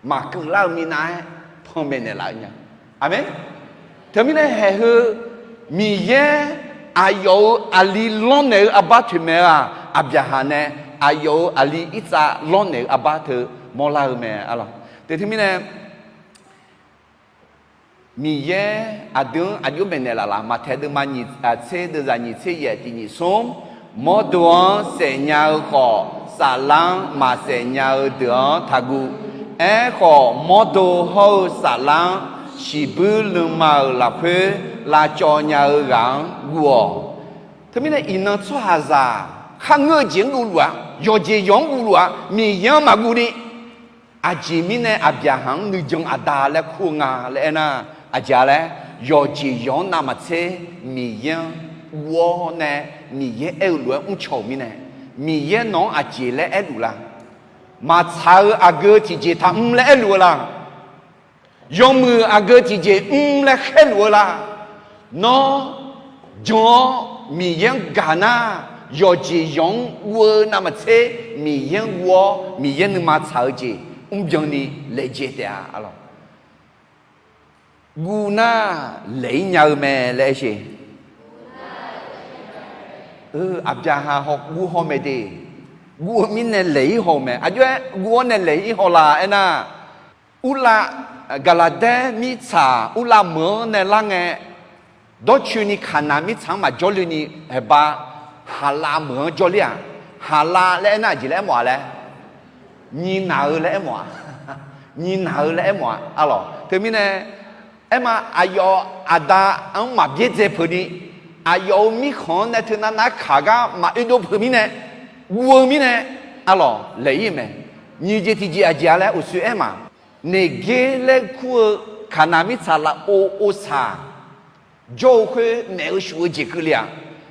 maqkeuvlar-eu minav-aer panmaeq naeqlaf-eu nya. Aqmeq. Teumirnae haeq heu Miqyaer aqyawf-euq aqli lawrnaeq-eu arbar toeqmaeq-eu-aq, Aqbyaqhaq nae aqyawf-euq aqli irtsav lawrnaeq-eu arbar teu mawrlar-eu mae arlawq. Teu teumirnae Miqyaer aqdui-anr aqjox maeqnaeq laf laf. Maqtaeq deuvma nyiq, tser deuvzaq nyiq tser yaef tiq nyiq smr. Mawrdo-anr saef nya-eu khawf, saflar-anr maqsaef nya-eu deuq-anr taqguv. Aerkhawf, mawrdo hawr-eu saflar-anr shiqbuir leuma-euq lafkhoer lavcawv nya-eu ghaq-anr guv-awq. Teumirnae iqnan tsawrhaqzaq kharngeur-eu jeq-anr guvluf-a, yawqjeq yawq-anr guvluf-a, Miqyaer-anr maqguv ni, aqjeq mirnae Aqbyaqhaq-anr nuijan aqda laer kur-eu nga laer aernar, aqjeq-a laer, yawqjeq yawq-anr navmaqtser Miqyaer-anr guv-awr nae, Miqyaer aer-eu lof-aer mrcaw-euq mirnae, Miqyaer nawq-anr aqjeq laer aerluf la? Maqtsaq-eu aqgeu tiqjeq taqmr laer aerluf-eu la? Yawmuiq aqgeu tiqjeq mr laer khaerluf-eu la? Nawr jan-awr Miqyaer-anr gaq nar, yawqjeq yawq-anr guv-eu navmaqtser Miqyaer-anr guv-awr, Miqyaer nuima tsaq-eu jeq mrbyan ni laejae taef-a, arlawq. Guv nar laeq-ir nya-eu mae laer aer sher. Aqbyaqhaq haw guv haw mae de. Guv-eu mirnae laeq-ir haw-eu mae. Aqjox-aer guv-awr nae laeq-ir haw la aernar, Urlav, Gaqlaqdaer mirtsaq Urlav meuq-anr nae lar ngae, dawrcoeni Kaqnaq mirtsaq-anr maqjawr le ni, haeqba Haqlav meuq-anr jawrler-aq, Haqlav laer aernar aqjeq laer aermawf-a laer, nyiq naq-eu laer aermawf-a. Nyiq naq-eu laer aermawf-a, arlawq. Teumirnae aerma, aqyawf aqda-anr maqbyaerdzae peuq ni, aqyawf-euq mirkhanq-anr nae teunav nav-aer kaq gar maqoedov peuq mirnae, guv-eu mirnae, arlawq, laeq-ir-eu mae. Nyiq jeq tiqjeq aqjeq-a laer uqshoe aer ma. Neqgaer laer kur-eu Kaqnaq mirtsaq lafov ovsaq jawr-eu khoer, maef-eu shuf-eu jeq keuvle-aq,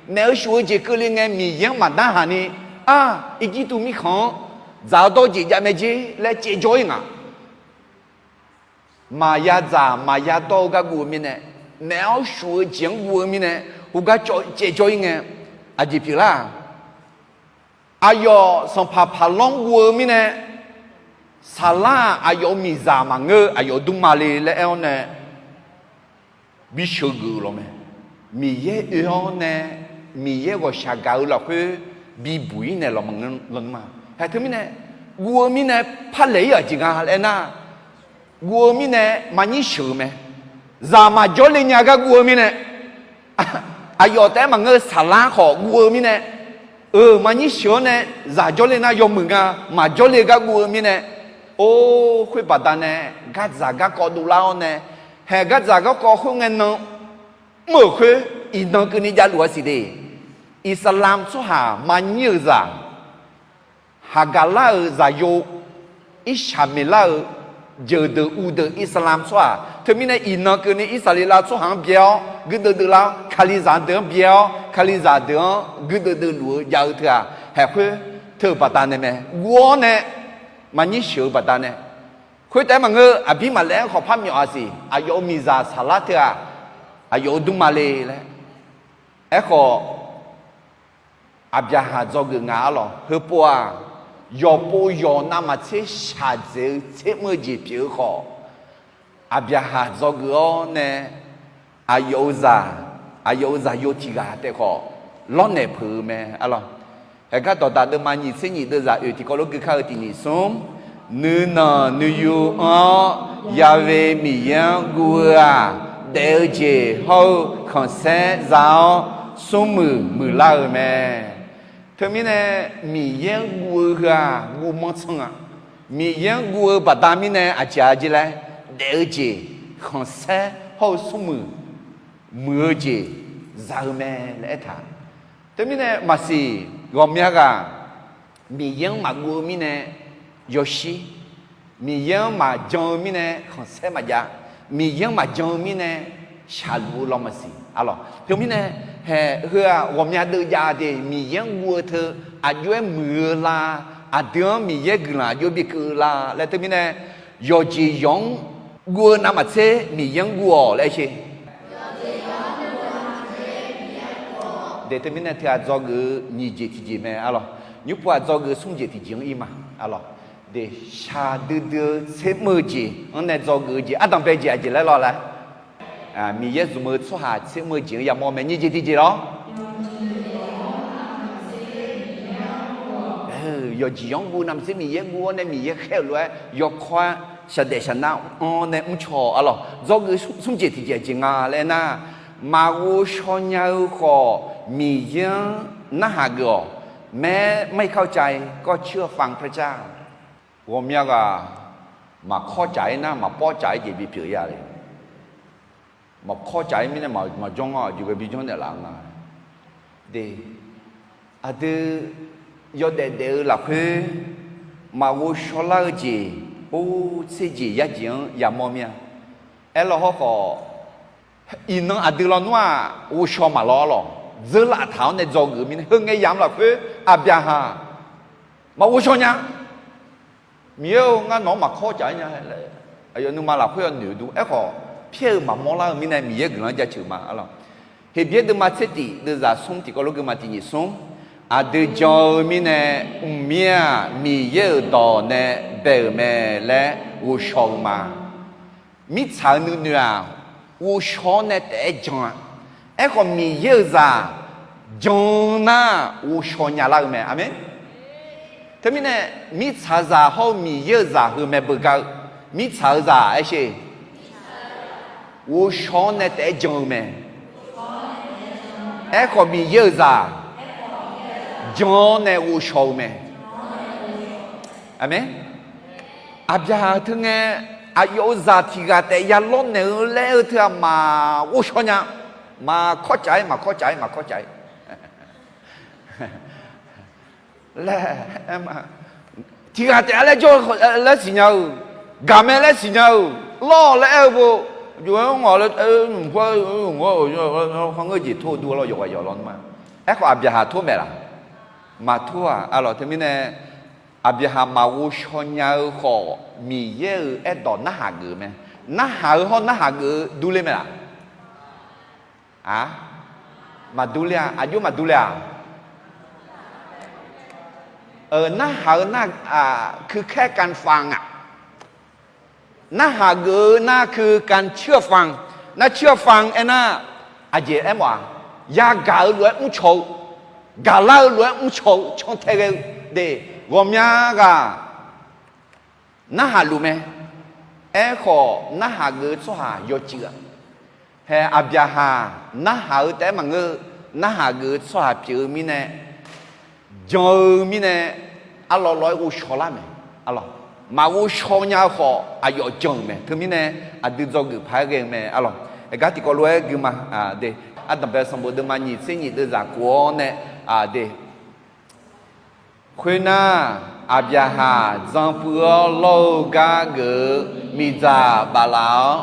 maef-eu shuf-eu jeq keuvle ngae Miqyaer-anr maqdarhaq ni, ar, Irjirtuv mirkhanq-anr dzaq-awr dawr jeq jav mae jer laer caevjawr-ir ngaq. Maqya dzaq maqya dawr-eu gar guv-eu mirnae, maef-awr shuf-eu jeq-anr guv-eu mirnae, heugar caevjawr-ir ngae, aqjeq pyeuflar-aq, aqyawf sanqpaq Paqlanr guv-eu mirnae, saqlar-aq aqyawf-euq miqzaq maqngeur-eu aqyawf-euq dmrma le laer aer-awr nae, bi sheuqgeuf-eu lawq mae. Miqyaer oe-awr nae, Miqyaer ghawqshaq gaq-eu lafkhoer bibuq-ir naeq lawq ma. Haeq teumirnae, guv-eu mirnae parlaeq-ir-aq jeq nga laer aernar, guv-eu mirnae maqnyir sheuq-eu mae. Zaq maqjawr le nya gar guv-eu mirnae, aqyawf taef-aer maqngeur-eu saqlar khawf guv-eu mirnae, euq maqnyir sheuq-awr nae zaq jawrle nar yawmuiq nga, maqjawrle gar guv-eu mirnae, or, khoer baqdanae gardzaq garkawv dovlar-awr nae, haeq gardzaq garkawv khoerngae nan mr-euq khoer, iqnan keuvni javluf-a siq de. Iqsaqlamq tsawrhaq maqnyir-euq zaq, haqgaqlar-euq zaqyo, Irsaqmeqlar-euq jeuqdeuq uvdeuq Iqsaqlamq tsawrhaq, teumirnae iqnan keuvni Irsaqleqlav tsawrhaq-anr byae-awr guirdeuv deuv lar-awr, Kalizaq deuq-anr byae-awr Kalizaq deuq-anr guirdeuv deuv luf-eu jav-eu teughaq haeq khoer, teu-euq baqdanae mae. Guv-awr nae maqnyir sheuq-eu baqdanae, khoertaef-aer maqngeur, Aqbirmaqlaeq-anr khawf par myawf-a siq, aqyawf-euq miqzaq saqlar teughaq aqyawf-euq dmrma le laer. Aerkhawf, Aqbyaqhaq dzawgeuf nga arlawq. Heupov-aq, yawqpov yawq navmaqtser shaqdzaeq-eu tsermr-eu jeq pyeuf-eu khawf, Aqbyaqhaq dzawgeuf-awr nae aqyawf-euq zaq, aqyawf-euq zaqyo tiq ghaq taef khawf lawrnaeq peuq-eu mae arlawq. Haeqgar dawqdaq deuvma nyiq tser nyiq deuvzaq oeq tiqkawv lof gui kar-eu tiq nyiq smr, nuinanq nuiyu anr-awr, Ya'we Miqyaer-anr guv-eu-aq, daef-eu jeq hawr-eu khanqsaer za-awr, smrmuiq muiqlar-eu mae. Teumirnae, Miqyaer-anr guv-eu heu-aq, guv manr tsanr-a. Miqyaer-anr guv-eu baqda mirnae aqjeq-a jeq laer, daef-eu jeq, khanqsaer hawr-eu smrmuiq muiq-eu jeq za-eu mae laer aertaq. Teumirnae maqsiq, ghawqmya ghaq Miqyaer-anr maqguv-eu mirnae yawshir, Miqyaer-anr maqjan-eu mirnae khanqsaer maqjav, Miqyaer-anr maqjan-eu mirnae shaqluf-eu law maqsiq arlawq. Teumirnae, haeq heu-aq ghawqmya deuv jav de, Miqyaer-anr guv-eu teu aqjox-aer muiq-eu la, aqdui-anr Miqyaer guiqlanq aqjox bikeuv-eu la laer teumirnae, yawqjeq yawq-anr guv-eu navmaqtser Miqyaer-anr guv-awq laer aer sher. De teumirnae teu-aq dzawgeuf-eu nyiq jeq tiqjeq mae arlawq. Nymrpov-aq dzawgeuf-eu smr jeq tiqjeq-anr ir ma arlawq. De, shaqdui dui-eu tsermr-eu jeq-anr nae dzawgeuf-eu jeq ardanq bae jeq aqjeq laer lawr laer, Miqyaer zmq-eu tsawrhaq tsermr-eu jeq-anr yamawr mae. Nyiq jeq tiqjeq lawr. Yawqjeq yawq-anr guv navmaqtser Miqyaer guv-awr nae Miqyaer khaer-euq lof-aer yawkawr-aer shaqdaef shaqnar anr nae mrcaw-awq arlawq. Dzawgeuf smr jeq tiqjeq aqjeq nga laer nar, maqghov shaw nya-eu khawf Miqyaer-anr narhaq geuf-awq. แม้ไม่เข้าใจก็เชื่อฟังพระเจ้า Ghawqmya ghaq maqkawr caf-ir nar maqpawr caf-ir jeq bipyeuf ya le. Maqkawr caf-ir mirnae maqjanr-awr aqjeq ghae bijanr naeqlaf nga. De, Aqdui yawdaef daef-eu lafkhoer maqghovshaw lar-eu jeq, or, tser jeq yar jeq-anr yamawr mir-a. Aerlawr hawrkhawf, iqnan aqdui lawnmr-aq ghovshaw maqlawr-a lawq. Dzeurlaf taq-awr nae dzawgeuf mirnae, heungae yamq lafkhoer Aqbyaqhaq maqghovshaw nya. Miqyaer-or, ngar nawq-anr maqkawr caf-aer nya laer, aqyawf nuima lafkhoer yawnoeq dur. Aerkhawf, pyaer-eu maqmawr lar-eu mirnae Miqyaer guiqlanq-anr jaceuq ma-a lawq. Heqbyaer deuvma tser tif deuvzaq smr tiqkawv lof geuvma tiq nyiq smr, aqdui jan-eu mirnae mqmir-aq Miqyaer-euq dawq nae bae-euq mae laer ghovshaw-eu ma. Mirtsaq-euq nuinoeq-aq, ghovshaw-awr nae taef-aer jan-a. Aerkhawf, Miqyaer-euq zaq jan nar ghovshaw nya lar-eu mae. Aqmeq. Teumirnae, mirtsaqzaq hawr-eu Miqyaer-euq zaq heu mae beugar-eu. Mirtsaq-euq zaq aersher, ghovshaw-awr nae taef-aer jan-eu mae. Aerkhawf, Miqyaer-euq zaq jan-awr nae ghovshaw-eu mae. Aqmeq. Aqbyaqhaq teu ngae, aqyawf-euq zaq tiq ghaq taef ya lawrnaeq-eu laer-eu teu-aq maqghovshaw nya. Maqkawr caf-aer, maqkawr caf-aer, maqkawr caf-aer laer, tiq ghaq taef-a laer jawr-eu laer siqnya-eu, gaqmae laer siqnya-eu, lawr-awq laer aer-eu bo, jov-aer ngawq laer, khanqgeur jeq tor-eu dur lawr, yawqghaq yawq lawr nma. Aerkhawf, Aqbyaqhaq tor maeq laq? Maqtor-aq, aqlawq. Teumirnae, Aqbyaqhaq maqghovshaw nya-eu khawf, Miqyaer-euq aerdawq narhaq geuf mae. Narhaq-eu hawr narhaq geuf-eu durler mae laq? A, maqdurler-a. Aqjox maqdurler-a? Narhaq-eu nar, คือแค่การฟังอะ Narhaq geuf-eu nar คือการเชื่อฟัง. เชื่อฟัง aernar, aqjeq aermawf-aq, yagaq-eu lof-aer mrcaw-eu, gaqlar-eu lof-aer mrcaw-eu cantae ghae-eu de, ghawqmya ghaq narhaq luf mae. Aerkhawf, narhaq geuf-eu tsawrhaq yawcuiv-a. Hae, Aqbyaqhaq narhaq-eu taef-aer maqngeur-eu, narhaq geuf-eu tsawrhaq pyeuf-eu mirnae, jan-eu mirnae, arlawr lawr-aer ghovshaw lar mae. Arlawr, maqghovshaw nya-eu khawf aqyawf jan-euq mae. Teumirnae, aqdui dzawgeuf paq-aer ghae-eu mae. Arlawr, aqgar tiqkawv lof-aer guima de, Ardanqbae sanqbof deuvma nyiq tser nyiq deuvzaq kof-awr nae de, khoernar, Aqbyaqhaq dzan puiv-awr lawr-eu gar geuf-eu miqdzaq baflaf-awr,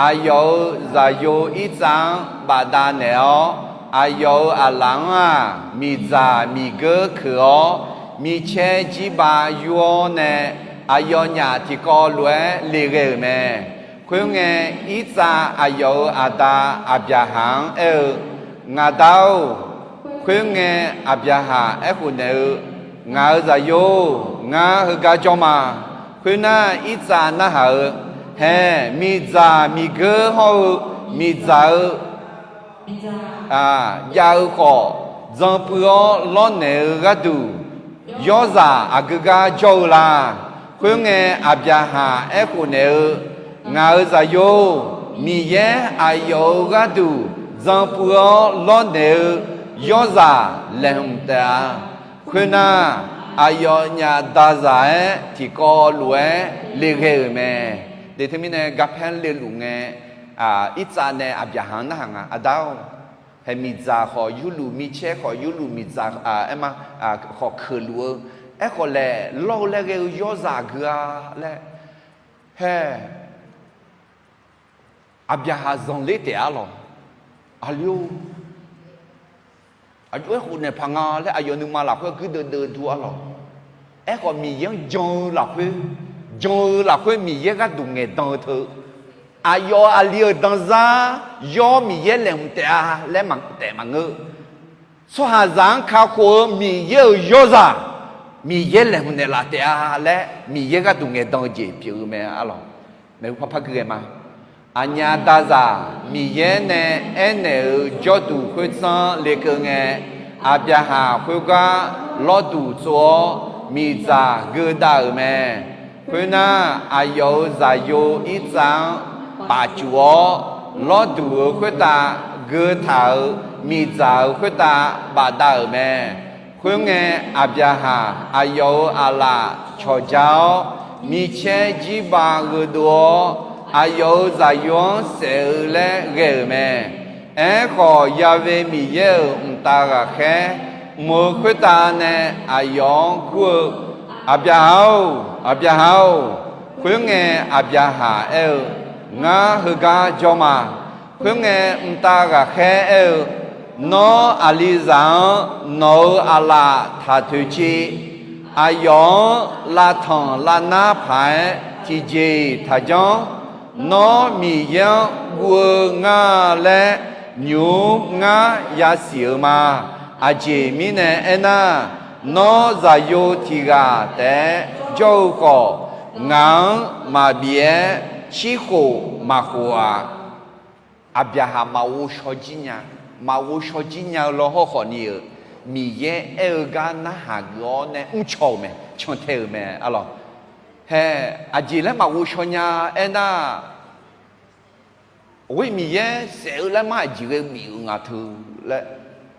aqyawf-euq zaqyo Irtsav-anr bafdav naeq-awr, aqyawf-euq aqlaf-anr-aq, miqdzaq miqgeur keuq-awr, micaer jirba yur-awr nae, aqyawfnyaf tiqkawv lof-aer le ghae-euq mae. Khoerngae, Irtsav aqyawf-euq aqda Aqbyaqhaq-anr aer-eu, Ngaq da-or, khoerngae Aqbyaqhaq aerkhof naeq-eu, Ngaq-euq zaqyo-or, ngar heugar jawr ma. Khoernar, Irtsav narhaq-eu, Hae, miqdzaq miqgeur hawr-eu miqdzaq-eu jav-eu khawf, dzan puiv-awr lawrnaeq-eu gharduq, yawrzaq aqgeu gar jawr-eu la? Khoerngae, Aqbyaqhaq aerkhof naeq-eu, Ngaq-euq zaqyo-or, Miqyaer aqyawf-euq gharduq dzan puiv-awr lawrnaeq-eu yawrzaq laeqhmq taef-a. Khoernar, aqyawfnyaf dazaq-aer tiqkawv lof-aer le ghae-euq mae. De teumirnae garpaer leluf ngae, Irtsav nae Aqbyaqhaq-anr narhaq nga, Aqda-or, hae miqdzaq khawf yurluf, micaer khawf yurluf, miqdzaq aerma khawf keuqluf-eu, aerkhawf laeq lawr-eu laer ghae-eu yawrzaq aqgeu-a laer, hae, Aqbyaqhaq zanqler taef-a lawq. Aqli-or, aqjox-aer khofnaeq paq nga laer aqyawf nuima lafkhoer guirdeuv deuv dur-a lawq. Aerkhawf, Miqyaer-anr jan-eu lafkhoer, jan-eu lafkhoer Miqyaer gharduq ngaeqdan-eu teu, aqyawf aqli-euq danzar yawr Miqyaer laeqhmq taef-a laer maqtaef maqngeur. Tsawrhaqzaq-anr kakhof-eu Miqyaer-euq yawrzaq Miqyaer laeqhmq naeqlaf taef-a laer Miqyaer gharduq ngaeqdan-eu jeq pyeuf-eu mae-a lawq. Maeqhu par par gui ghae ma. Aqnyaf dazaq Miqyaer nae aernaeq-euq jawrduq khoertsanr lekeuv ngae, Aqbyaqhaq khoergar lawrduq tsov-awr miqdzaq geudav-euq mae. Khoernar, aqyawf-euq zaqyo Irtsav-anr pafcuf-awr, lawrduq-euq khoertav geutaq-euq miqdzaq-euq khoertav bafdav-euq mae. Khoerngae, Aqbyaqhaq aqyawf-euq aqlaf cawqja-awr, micaer jirbaq gheudov-awr, aqyawf-euq zaqyo-anr saef-eu laer ghae-euq mae. Aerkhawf, Ya'we Miqyaer-euq mqtav ghaqkhaer Mq-euq khoertav nae aqyawf-anr gur-eu, Aqbyaqhaq-or, Aqbyaqhaq-or. Khoerngae, Aqbyaqhaq aer-eu, Ngar heugar jawr ma. Khoerngae, mqtav ghaqkhaer aer-eu, Nawr, aqlizaq-anr nawq-euq aqlaf taq toeqciv. Aqyawf-anr lavtanq lavnar paq-aer tiqjeq-iq taqjanr. Nawr, Miqyaer-anr guv-eu ngar laer nymq-mr ngar yasiq-euq ma. Aqjeq mirnae aernar, Nawr, zaqyo tiq ghaq taef-aer jawr-eu khawf, ngaq-anr maqbif-aer cirkhof maqkhof-aq. Aqbyaqhaq maqghov shawr jir nya, maqghov shawr jir nya-eu lawr hawrkhawf ni-euq, Miqyaer aer-eu gar narhaq geuf-awr nae mrcaw-euq mae, cantae-euq mae, arlawq. Hae, aqjeq laer maqghov shawr nya aernar, Ghoer Miqyaer saef-eu laer mar aqjeq ghae bif-euq nga teu laer,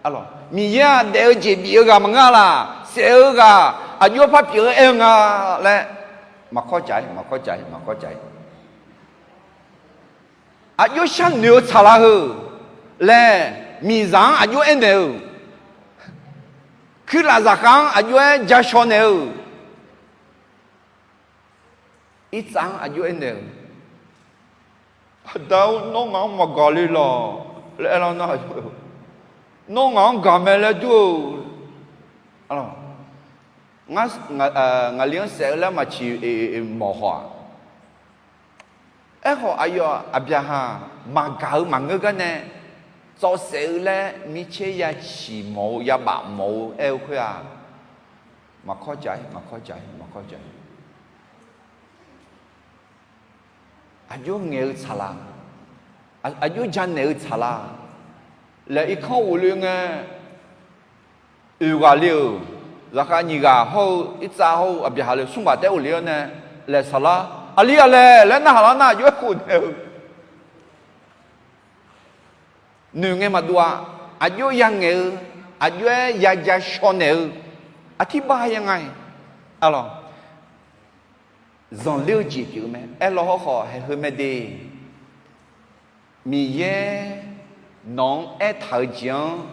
arlawq. Miqyaer-aq daef-eu jeq bif-eu ghaq maqngeur laq, saef-eu ghaq aqjox-aer par pyeuf-eu aer-eu nga laer, maqkawr caf-aer, maqkawr caf-aer, maqkawr caf-aer. Aqjox sharnoeq-eu tsaqlaq heu laer, miqzaq-anr aqjox aernaeq-eu, kuirlaf zaqkhav-anr aqjox-aer ja shaw naeq-eu, irtsav-anr aqjox aernaeq-eu, Aqda-or, nawr ngaq-anr maqgaq le laq laer aerlar nar, nawr ngaq-anr gaq mae laer dur-eu, ngar, ngaqli-anr saef-eu laer maqciq mawq haw-aq. Aerkhawf, aqyawf Aqbyaqhaq maqgaq-eu maqngeur gar nae, tsawv saef-eu laer micaer ya ciq mawf-eu, ya baf mawf-eu aer-eu khoer-aq, maqkawr caf-aer, maqkawr caf-aer, maqkawr caf-aer. Aqjox ngaeq-eu tsaqlaq, aqjox janaeq-eu tsaqlaq laer irkanr ghofle ngae, oeq ghaq le-euq, zaqkhav nyiq ghaq hawr-eu, irtsav hawr-eu Aqbyaqhaq le-eu smr ghaq taef-aer ghofle-awr nae, laeq saqlar, aqli ghaq laeq laer narhaq lar nar, aqjox-aer khof naeq-eu noeq ngae maqdov-a. Aqjox ya ngaeq-eu, aqjox-aer ya ja shaw naeq-eu, aqtirbar ya nga-iq, arlawq. Zanqler-eu jeq pyeuf-eu mae. Aerlaw hawrkhawf haeq heu mae de. Miqyaer nawq-anr aertaq-eu jeq-anr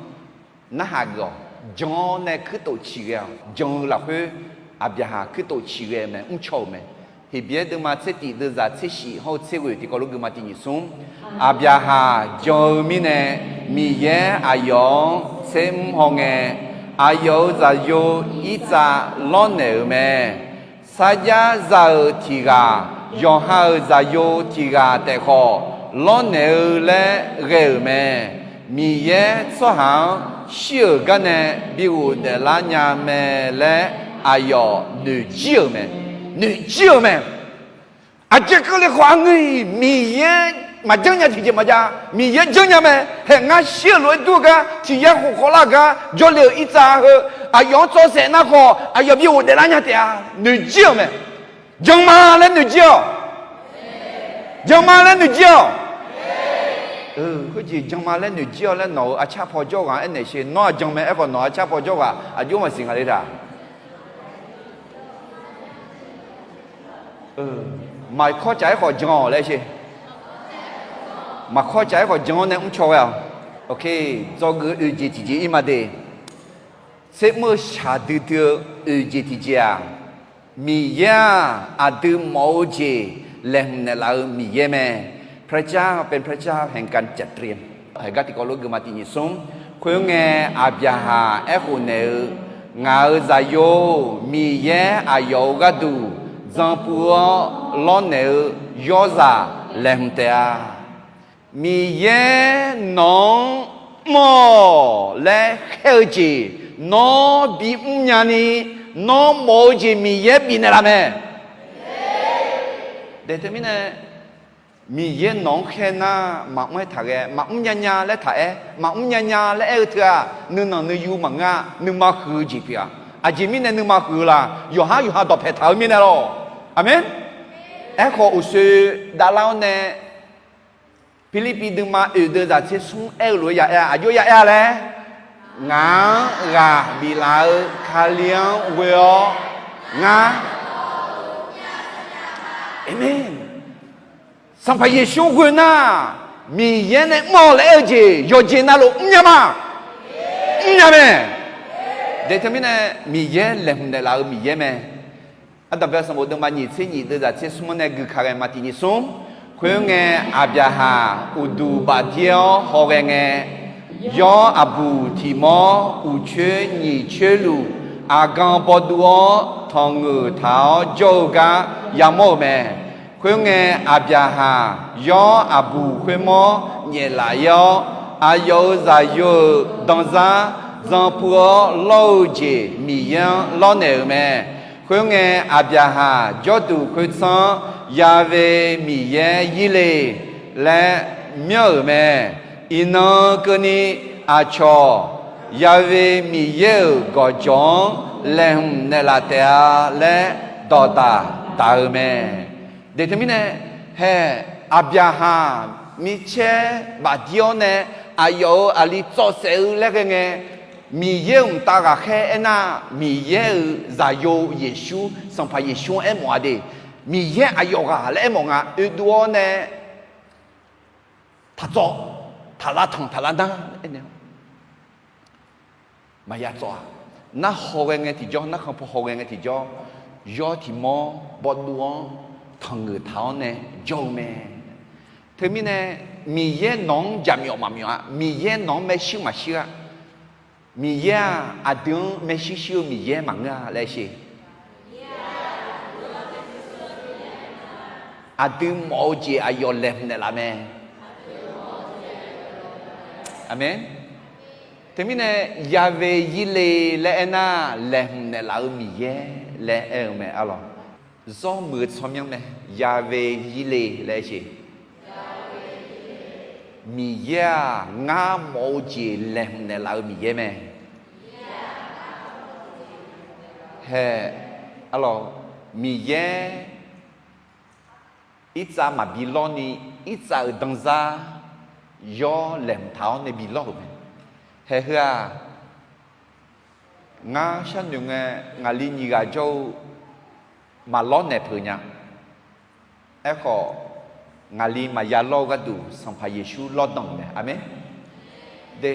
narhaq geuf-awq. Jan-awr nae kuirtof ciqghae-awq. Jan-eu lafkhoer Aqbyaqhaq kuirtof ciqghae-eu mae, mrcaw-euq mae. Heqbyaer deuvma tser tif deuvzaq tser shif hawr-eu tser ghoeq tiqkawv lof geuvma tiq nyiq smr. Aqbyaqhaq jan-eu mirnae, Miqyaer aqyawf-anr tsermr hawngae, aqyawf-euq zaqyo irtsav lawrnaeq-euq mae. Sarjax za-euq tiq ghaq, yawqha-euq zaqyo tiq ghaq taef khawf, lawrnaeq-eu laer ghae-euq mae. Miqyaer tsawrhaq-anr shir-euq gar nae bi ghofdaef lar nya mae laer aqyawf noeqjir-euq mae. Noeqjir-euq mae. Aqjeq keuvle khawf aqngeur-iq Miqyaer maqjanr nya tiqjeq maqjav. Miqyaer janrnya mae. Haeq ngar shir-euq lof-aer dur-eu gar, tiq yar khof khawvlar-eu gar, jawrle-euq irtsav heu, aqyawf-anr tsawv saef nar khawf, aqyawf bi ghofdaef lar nya taef-a. Noeqjir-euq mae. Jan ma laer noeqjir-awq. Jan ma laer noeqjir-awq. Khoerjeq jan ma laer noeqjir-awq laer nawq-euq arcar paw jawr ghaq-anr aernaeq sher. Nawr-aq jan mae aerkhawf nawq-euq arcar paw jawr ghaq aqjox maqsiq nga le taq. Maqkawr caf-aer khawf jan-awq laer sher. Maqkawr caf-aer khawf jan-awr nae mrcaw ghae-awq. Dzawgeuf oeq jeq tiqjeq ir ma de. Tsermr-eu shaqdui dui-eu oeq jeq tiqjeq-aq, Miqyaer-aq aqdui mawf-eu jeq laeqhmq naeqlaf-eu Miqyaer mae. พระเจ้าเป็นพระเจ้าแห่งการจัดเตรียม Haeq gar tiqkawv lof geufma tiq nyiq smr. Khoerngae, Aqbyaqhaq aerkhof naeq-eu, Ngaq-euq zaqyo-or, Miqyaer aqyawf-euq gharduq dzanpuiv-awr lawrnaeq-eu yawrzaq laeqhmq taef-a. Miqyaer nawq-anr mr-awq laer khaer-eu jeq nawr bimr nyani, nawr mawf-eu jeq Miqyaer bifnaeq laf mae. Daeq teumirnae, Miqyaer nawq-anr khaer nar maqmr-aer taq ghae, maqmr nya nya laer taq aer, maqmr nya nya laer aer-eu teu-aq, nuinanq nuiyu maqngeur-a. Nuima huiq-eu jeq pyeuf-a. Aqjeq mirnae nuima huiq-eu laq, yawqhar yawqha dawqpae taq-eu mirnae lawq. Aqmeq. Aerkhawf uqshoe davlar-awr nae, Pirlirpiv deuvma oeq deuq zaq tser smr aer-eu lof-aer ya aer-a. Aqjox ya aer-a laer, Ngaq-anr ghaq biflaf-eu Kali-anr ghoe-awr ngar, Aqmeq. Sanqpaq Yeqsur ghoe nar, Miqyaer nae mr-awq laer aer-eu jeq yawqjeq navluf mrnya ma? Mrnya mae. De teumirnae, Miqyaer laeqhmq naeqlaf-eu Miqyaer mae. Ardanqbae sanqbof deuvma nyiq tser nyiq deuvzaq tser smr-anr nae gui ka ghae ma tiq nyiq smr. Khoerngae, Aqbyaqhaq uqduq bafdir-awr hawghae ngae, yawr aqbuq tiq mawr uqcoer nyiq coer luf, aqgan bawduv-awr tanqngeuq taq-awr jawr-eu gar yamawr-euq mae. Khoerngae, Aqbyaqhaq yawr aqbuq khoermawr nyaeflaf-ir-awr, aqyawf-euq zaqyo-euq danzar zanpuiv-awr lawr-eu jeq Miqyaer-anr lawrnaeq-euq mae. Khoerngae, Aqbyaqhaq jawrduq khoertsanr-anr Ya've Miqyaer Yirle laer myanr-euq mae. Iqnan keuvni aqcawq Ya've Miqyaer-euq gawqjawq-anr laeqhmq naeqlaf taef-a laer dawqdaq daq-eu mae. De teumirnae, hae, Aqbyaqhaq micaer bafdir-awr nae aqyawf-euq aqli tsawv saef-eu laer ghae ngae, Miqyaer-euq mqtav ghaqkhaer aernar, Miqyaer-euq zaqyo Yeqsur, Sanqpaq Yeqsur-anr aermawf-a de. Miqyaer aqyawf ghaq laer aermawf nga, oedov-awr nae taqtsawv, taqlav tanq taqlav nar aernaeq-awr maqya tsawv-aq, narhawghae ngae tiqjawr, narkhan paw hawghae ngae tiqjawr, yawr tiq mawr bawduv-anr tanqngeuq taq-awr nae jawr-eu mae. Teumirnae, Miqyaer nawq-anr jaqmyawf maqmyawf-a, Miqyaer nawq-anr maershuir maqshuir-a, Miqyaer-aq aqdui-anr maershuir shuir-eu Miqyaer maqngeur-a laer sher. Aqdui mawf-eu jeq aqyawf laeqhmq naeqlaf mae. Aqmeq. Teumirnae, Ya've Yirle laer aernar, laeqhmq naeqlaf-eu Miqyaer laer aer-eu mae arlawq. Zawr muiq-eu tsawrmyanr mae. Ya've Yirle laer aer sher. Miqyaer-aq, ngar mawf-eu jeq laeqhmq naeqlaf-eu Miqyaer mae. Hae, arlawq, Miqyaer irtsav maqbi lawrni, irtsav-euq danzar yawr laeqhmq taq-awr nae bi lawr-euq mae. Hae heu-aq, ngar sharnoeq ngae, ngaqli nyiq ghaq jawr-eu maqlawr naeq peuq nya. Aerkhawf, ngaqli maqya lawr-eu gharduq Sanqpaq Yeqsur lawrdanq-euq mae. Aqmeq. De,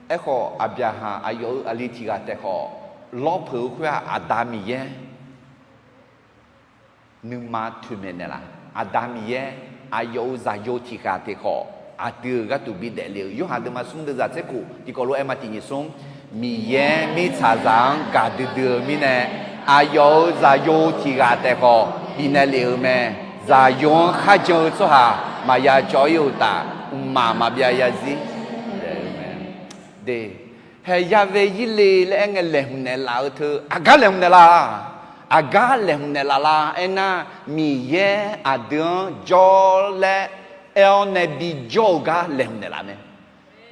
aerkhawf, Aqbyaqhaq aqyawf-euq aqli tiq ghaq taef khawf, lawr peuq-eu khoer-aq, Aqda Miqyaer nuima toeqmaeq naeqlaf. Aqda Miqyaer aqyawf-euq zaqyo tiq ghaq taef khawf, aqdui-euq gharduq bidaef le-euq. Yorhaq deuvma smr deuvzaq tser khof tiqkawv lof-aer ma tiq nyiq smr. Miqyaer mirtsaqzaq-anr gaqdui dui-eu mirnae, aqyawf-euq zaqyo tiq ghaq taef khawf bifnaeq lef-euq mae. Zaqyo-anr kharjan-eu tsawrhaq maqya cawv-ir-eu uqtaf, mqmaq maqbyav zarzir. De, hae, Ya've Yirle laer aer ngae laeqhmq naeqlaf-eu teu, aqgar laeqhmq naeqlaf-a. Aqgar laeqhmq naeqlaf la aernar, Miqyaer aqdui-anr jawr laer aer-awr nae bijawr-eu gar laeqhmq naeqlaf mae.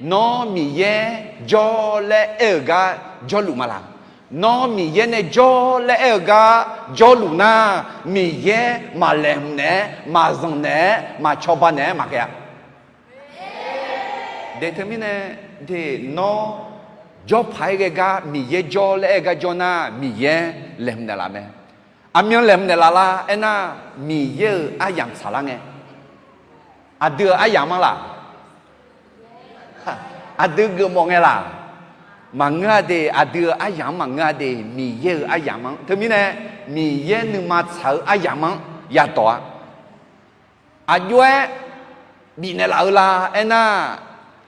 Nawr Miqyaer jawr laer aer-eu gar jawrluf ma laq? Nawr Miqyaer nae jawr laer aer-eu gar jawrluf nar, Miqyaer maqlaeqhmq naeq-aer, maqzanq naeq-aer, maqcawba naeq-aer maqghae-a. De teumirnae, de, nawr jawrpaq-aer ghae gar Miqyaer jawr laer aer-eu gar jawr nar, Miqyaer laeqhmq naeqlaf mae. Aqmyan laeqhmq naeqlaf la aernar, Miqyaer-euq aryamq tsaqlar ngae. Aqdui-euq aryamq-anr laq? Aqdui geufmawf ngae laq? Maqngeur-a de. Aqdui-euq aryamq-anr maqngeur-a de. Miqyaer-euq aryamq-anr. Teumirnae, Miqyaer nuima tsaq-eu aryamq-anr yadawq-a. Aqjox-aer bifnaeq laf-eu la aernar,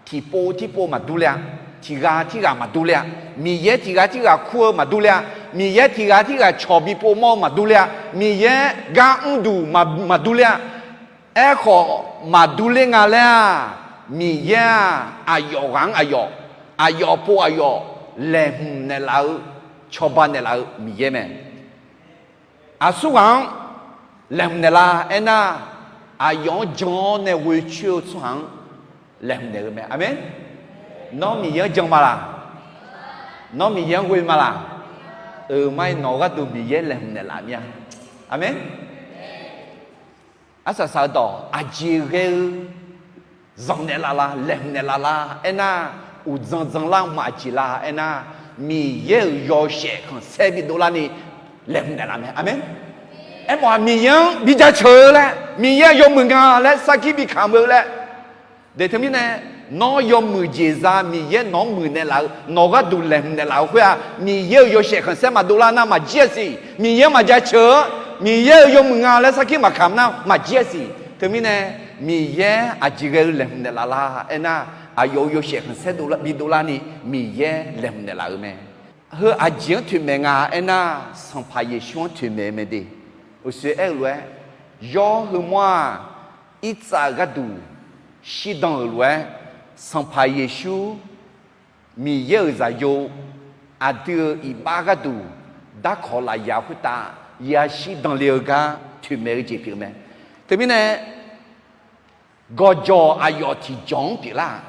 tiqpov tirpov maqdur le-a. Tiq ghaq tirghaq maqdur le-a. Miqyaer tiq ghaq tirghaq kur-eu maqdur le-a. Miqyaer tiq ghaq tirghaq cawq bi pov mawr-eu maqdur le-a. Miqyaer gar mrduq maq- maqdur le-a. Aerkhawf, maqdur ler nga laer-aq, Miqyaer-aq, aqyawf ghaq-anr aqyawf, aqyawf pov aqyawf laeqhmq naeqlaf-eu, cawba naeqlaf-eu Miqyaer mae. Aqsur ghaq-anr laeqhmq naeqlaf aernar, aqyawf-anr jan-awr nae ghoe coer-eu tsawrhaq-anr laeqhmq naeq-eu mae. Aqmeq. Nawr Miqyaer-anr jan ma laq? Nawr Miqyaer-anr ghoe ma laq? Euq ma-iq, nawq gharduq Miqyaer laeqhmq naeqlaf mir-a. Aqmeq. Arsaq saq-eu dawq, aqjeq ghae-eu zanqnaeq laf la, laeqhmq naeq laf la aernar, uqdzan dzanlar maqjeq la aernar, Miqyaer-euq yawshaef khanqsaer bidov larni laeqhmq naeq laf mae. Aqmeq. Aermawf-aq, Miqyaer-anr bi jaceuq-eu laer, Miqyaer-aq yawmuiq nga laer sarkir bi kamq-eu laer, Deuq teumirnae, nawr yawmuiq jeq za Miqyaer nawq-anr muiqnaeq laf-eu, nawq gharduq laeqhmq naeqlaf-eu khoer-aq, Miqyaer-euq yawshaef khanqsaer maqdov lar nar maqjir-a siq. Miqyaer maqjaceuq-eu, Miqyaer-euq yawmuiq nga laer sarkir maqkamq nar maqjir-a siq. Teumirnae, Miqyaer aqjeq ghae-eu laeqhmq naeqlaf lar aernar, aqyawf-euq yawshaef khanqsaer dovlar, bidov larni Miqyaer laeqhmq naeqlaf-euq mae. Heu aqjeq-anr toeqmaeq nga aernar, Sanqpaq Yeqsur-anr toeqmaeq-eu mae de. Uqshoe aer-eu lof-aer, yawr heumawr-aq, irtsav-euq gharduq shirdan-euq lof-aer, Sanqpaq Yeqsur Miqyaer-euq zaqyo aqdui-euq iqbax gharduq darkawq lafyaq khoertav yashir danle-eu gar toeqmaeq-eu jeq pyeuf mae. Teumirnae, gawqjawq aqyawf tiqjawq-anr pyeuflar-aq,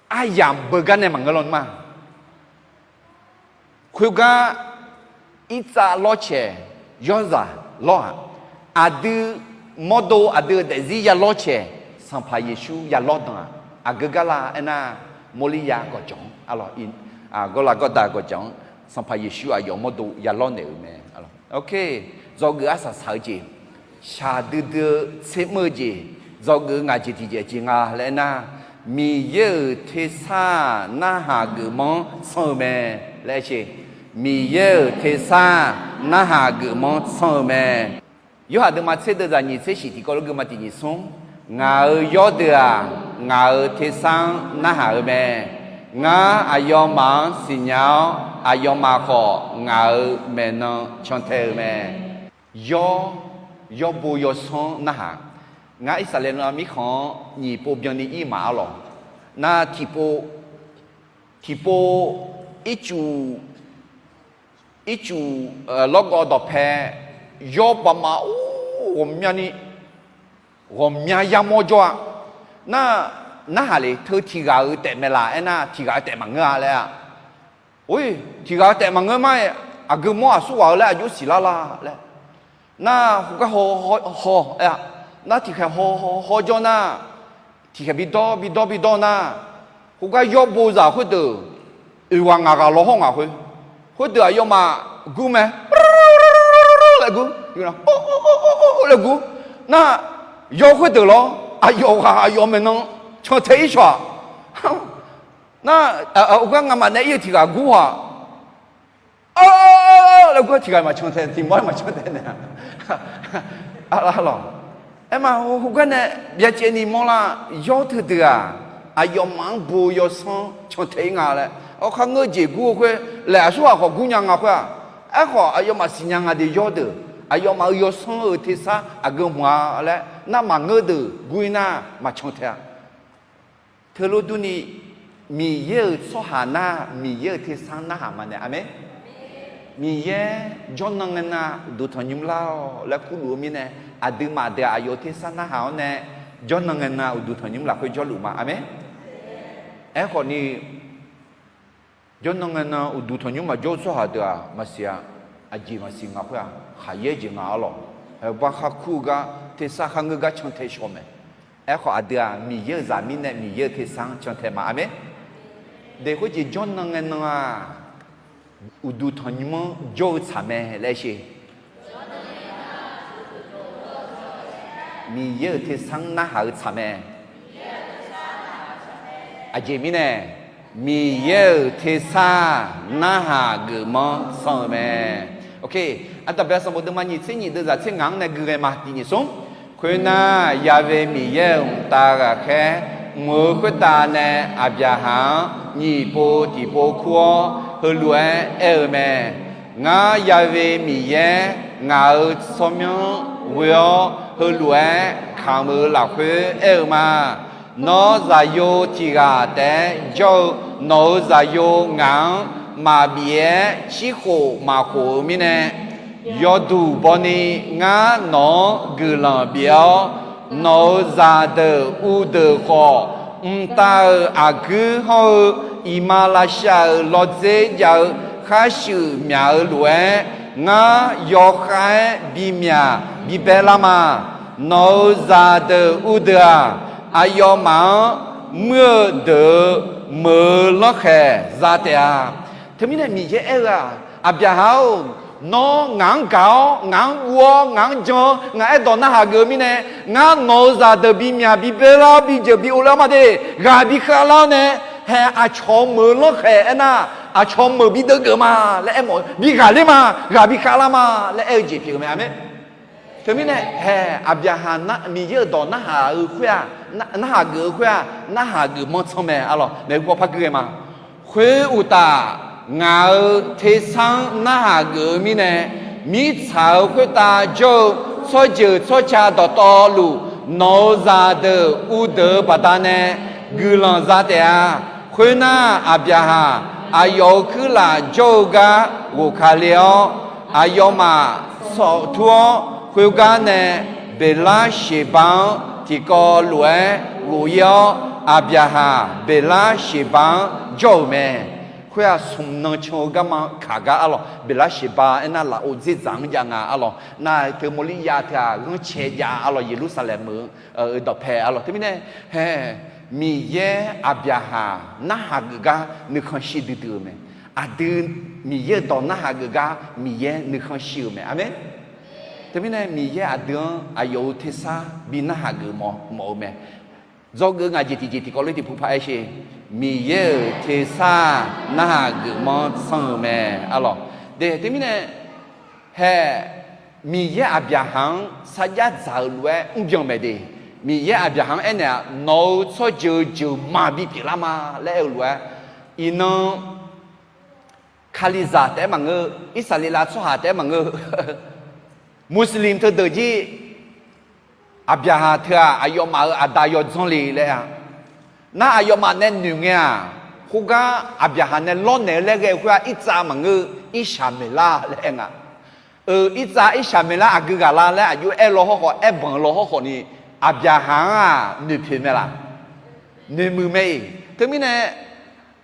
aryamq beugar nae maqngeur lawnmr-a. Khoergar, irtsav lawrcaeq, yawrzaq lawr-aq, aqdui mawrdo aqdui-euq daefzir ya lawrcaeq, Sanqpaq Yeqsur ya lawr dan-aq, aqgeu gar la aernar, mawrlir ya gawqjawq-anr, gawrlav gawrda gawqjawq-anr, Sanqpaq Yeqsur aqyawf mawrdo ya lawrnaeq-euq mae. Dzawgeuf arsaq saq-eu jeq, shaqdui dui-eu tser mr-eu jeq, dzawgeuf-eu ngaq jeq tiqjeq jeq nga laer aernar, Miqyaer-euq tersar-aq narhaq geufmanr tsanr-eu mae laer aer-eu. Miqyaer-euq tersar-aq narhaq geufmanr tsanr-eu mae. Yorhaq deuvma tser deuvzaq nyiq tser shif tiqkawv lof geuvma tiq nyiq smr, ngaq-euq yawrdeuq-aq, ngaq-euq tersar-anr narhaq-eu mae. Ngar aqyawfmaf-anr siqnya-awr, aqyawfmaf khawf ngaq-euq maeqnan cantae-eu mae. Yawr, yawrbo yawsanr narhaq. Ngar Irsaqleqlav mirkhanq-anr nyiq pov byanni ir maqar lawq. Nar tiqpov, tiqpov ircuf, ircuf lawrgawv dawqpae yawr baqmaf-or ghawqmyani, ghawqmya yamawr jawr-a. Nar, narhaq le teu tiq ghaq-euq taef maeqlaf aernar, tiq ghaq-euq taef maqngeur-a laer-a. Or, tiq ghaq-euq taef maqngeur ma-iq, aqgeu mawr aqsur ghaq-eu laer aqjox siqlar la laer. Nar khoergar haw, haw, haw, aer-a. Nar tiqkhaeq haw, haw, haw jawr nar, tiqkhaeq bidawr, bidawr, bidawr nar, khoergar yawr bo zaq khoerdeuq, oeq ghaq ngaq ghaq law hawr ngaq khoer, khoerdeuq aqyawfmaf gur mae, laer gur, laer gur. Nar, yawr khoerdeuq lawr, aqyawf ghaq aqyawf maeqnan cantae ir shawq-aq. Nar, ogar ngamaf nae ir-eu tiq ghaq gur-aq, laer gur-a, tiq ghaq maqcan tae, tiq mawr-aer maqcan tae naeq-a. Arlawq, aerma heugar nae byacaevni mawrlar, yawr teudeuq-aq, aqyawfmaf-anr bo yawsanr cantae ir nga laer, awkar ngeur jeq gur-eu khoer, laeq aqsur ghaq khawf gur nya nga khoer-aq, aerkhawf aqyawfmaf siqnya nga de yawr deuq, aqyawfmaf-euq yawsanr-euq tersar aqgeu hmq-a laer, nar maqngeur deuq gur ir nar maqcan tae-a. Teulof durni, Miqyaer-euq tsawrhaq nar, Miqyaer-euq tersar narhaq maqnaeq. Aqmeq. Miqyaer jawrnan ngae nan uqduq tanqnymr lar-awq laer kurluf-eu mirnae, aqduimaf deuq-aq aqyawf-euq tersar narhaq-awr nae, jawrnan ngae nan uqduq tanqnymr lafkhoer jawrluf ma. Aqmeq. Aerkhawf ni, jawrnan ngae nan uqduq tanqnymr maqjawr-eu tsawrhaq deuq-aq maqsiq-a. Aqjeq maqsiq nga khoer-aq, khaqyaer jeq nga arlawq. Haeq bar khar kur-eu gar, tersar kharngeur gar cantae shaw mae. Aerkhawf aqdui-aq Miqyaer-euq zaqmir nae Miqyaer-euq tersar-anr cantae ma. Aqmeq. Daef khoerjeq jawrnan ngae nan-aq, uqduq tanqnymr-anr jawr-eu tsaq mae laer sher. Miqyaer-euq tersar-anr narhaq-eu tsaq mae. Aqjeq mirnae, Miqyaer-euq tersar narhaq geufmanr sanr-eu mae. Ardanqbae sanqbof deuvma nyiq tser nyiq deuvzaq tser ngaq-anr nae gui ghae ma. Tiq nyiq smr. Khoernar, Ya've Miqyaer-euq mqtav ghaqkhaer mq-eu khoertav nae Aqbyaqhaq-anr nyiq pov tiq pov kur-awr, heulof-aer aer-eu mae. Ngar Ya've Miqyaer ngaq-euq tsawrmyanr ghoe-awr, heulof-aer kamq-eu lafkhoer aer-eu ma. Nawr zaqyo tiq ghaq taef-aer jawr-eu nawq-euq zaqyo ngaq-anr maqbif-aer cirkhof maqkhof-eu mirnae, yawduq bawni ngar nawq-anr guiqlanq bif-awr, nawq-euq zaqdeuq uvdeuq khawf, mqtav-euq aqguir hawr-eu iqmalavshav-euq lawdzer jav-eu kharshuif myaq-eu lof-aer, ngar yawkhav-aer bimyaq bibae lar ma. Nawq-euq zaqdeuq uvdeuq-aq, aqyawfmaf-anr muir-eu deuq-euq meuq-eu lanrkhaeq za taef-a. Teumirnae Miqyaer aer-eu-aq, Aqbyaqhaq-or, Nawr ngaq-anr gaq-awr, ngaq-anr guv-awr, ngaq-anr jan-eu, ngaq aerdawq narhaq geuf-eu mirnae, ngar nawq-euq zaqdeuq bimyaq bibae lar-awr, bijeuq bi ovlar-awr ma de, ghaq bi khavlar-awr nae, hae aqcawq meuq-eu lanrkhaeq aernar, aqcawq meuq bi deuvgeuf ma laer aermawf-eu, bi ghaqler ma, ghaq bi khavlar ma laer aer-eu jeq pyeuf-eu mae. Aqmeq. Teumirnae hae, Aqbyaqhaq Miqyaer-euq dawq narhaq-eu khoer-aq, narhaq geuf-eu khoer-aq, narhaq geuf manr tsanr mae. Arlawq, maeqhu paw par gui ghae ma. Khoeruqtaf, ngaq-euq tersar-anr narhaq geuf-eu mirnae, mirtsaq-euq khoertav jawr-eu tsawrjeuq tsawrca dawqtawvluf, nawq-euq zaqdeuq uvdeuq-eu baqdanae guiqlanq za taef-a. Khoernar, Aqbyaqhaq aqyawf-euq kuirlaf jawr-eu gar ghof kale-awr, aqyawfmaf sawf tur-awr, khoergar nae Beqlarseqba-anr tiqkawv lof-aer ghof-ir-awr, Aqbyaqhaq Beqlarseqba-anr jawr-euq mae. Khoer-aq, smq nan can-eu garma kaq gar arlawq, Beqlarseqba aernar, lafov dzerdzaq-anr jav nga arlawq. Nar teu Mawrliryav teu-aq, ghanrcae jav arlawq, Yeqlursaqlaeq meuq-eu dawqpae arlawq. Teumirnae hae, Miqyaer Aqbyaqhaq narhaq geuf gar nuikhanr shir duidui-euq mae. Aqdui Miqyaer-euq dawq narhaq geuf gar Miqyaer nuikhanr shir-euq mae. Aqmeq. Teumirnae Miqyaer aqdui-anr aqyawf-euq tersar bi narhaq geuf mawf-eu mae. Dzawgeuf ngaq jeq tiqjeq tiqkawv lof tiqpov paq-aer sher. Miqyaer-euq tersar narhaq geuf manr tsanr-euq mae. Arlawq, de teumirnae hae, Miqyaer Aqbyaqhaq-anr sarjax dzaq-euq lof-aer mrbyan mae de. Miqyaer Aqbyaqhaq-anr aernaeq-aq, nawq-euq tsawrjeuq-eu jeuq maqbi pyeuflar ma laer aer-eu lof-aer, iqnan Kalizaq taef-aer maqngeur, Irsaqleqlav tsawrhaq taef-aer maqngeur, Muslim teudeuq jir, Aqbyaqhaq teu-aq, aqyawfmaf-euq aqda yawdzanr le laer-a. Nar aqyawfmaf nae noeq ngae-aq, khoergar Aqbyaqhaq nae lawrnaeq-eu laer ghae-eu khoer-aq, Irtsav maqngeur, Irsaqmeqlar laer aer nga. Eu, Irtsav Irsaqmeqlar aqgeu ghaq la laer aqjox aer law hawrkhawf, aer banq law hawrkhawf ni, Aqbyaqhaq-anr-aq noeqpoeq mae laf? Noeqmuiq mae-iq. Teumirnae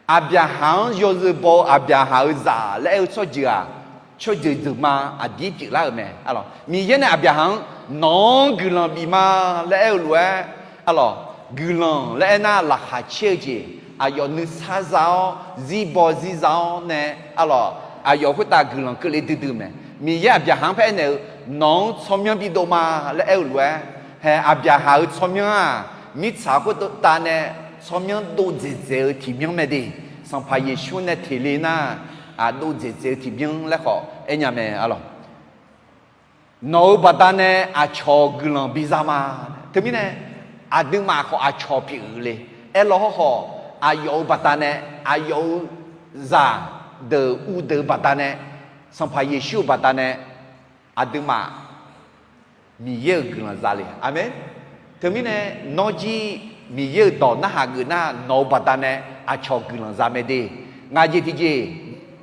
Aqbyaqhaq-anr yawzeu baw-eu Aqbyaqhaq-euq zaq laer aer-eu tsawrjeuq-aq, tsawrjeuq jeuqma aqdir pyeuflar-euq mae. Arlawq, Miqyaer nae Aqbyaqhaq-anr nawq-anr guiqlanq bif ma laer aer-eu lof-aer, arlawq, guiqlanq laer aernar laqkhaq caer-eu jeq, aqyawf nuisar za-awr zirbaw zirza-awr nae, arlawq, aqyawf khoertav guiqlanq keuvle duidui mae. Miqyaer Aqbyaqhaq-anr paer aernaeq-eu, nawq-anr tsawrmyanr bidov ma laer aer-eu lof-aer, hae, Aqbyaqhaq-euq tsawrmyanr-aq, mirtsaq khoertav nae tsawrmyanr dov dzaeqdzaeq-eu tiqmyanr mae de. Sanqpaq Yeqsur nae teq le nar, aq, dov dzaeqdzaeq-eu tiqmyanr laer khawf aernya mae. Arlawq, nawq-euq baqdanae aqcawq guiqlanq biza ma. Teumirnae aqduimaf khawf aqcawq pyeuf le. Aerlaw hawrkhawf, aqyawf-euq baqdanae, aqyawf-euq zaqdeuq uvdeuq-eu baqdanae, Sanqpaq Yeqsur-euq baqdanae, aqduimaf Miqyaer-euq guiqlanq za le. Aqmeq. Teumirnae nawr jir Miqyaer-euq dawq narhaq geuf nar, nawq-euq baqdanae aqcawq guiqlanq za mae de. Ngaq jeq tiqjeq,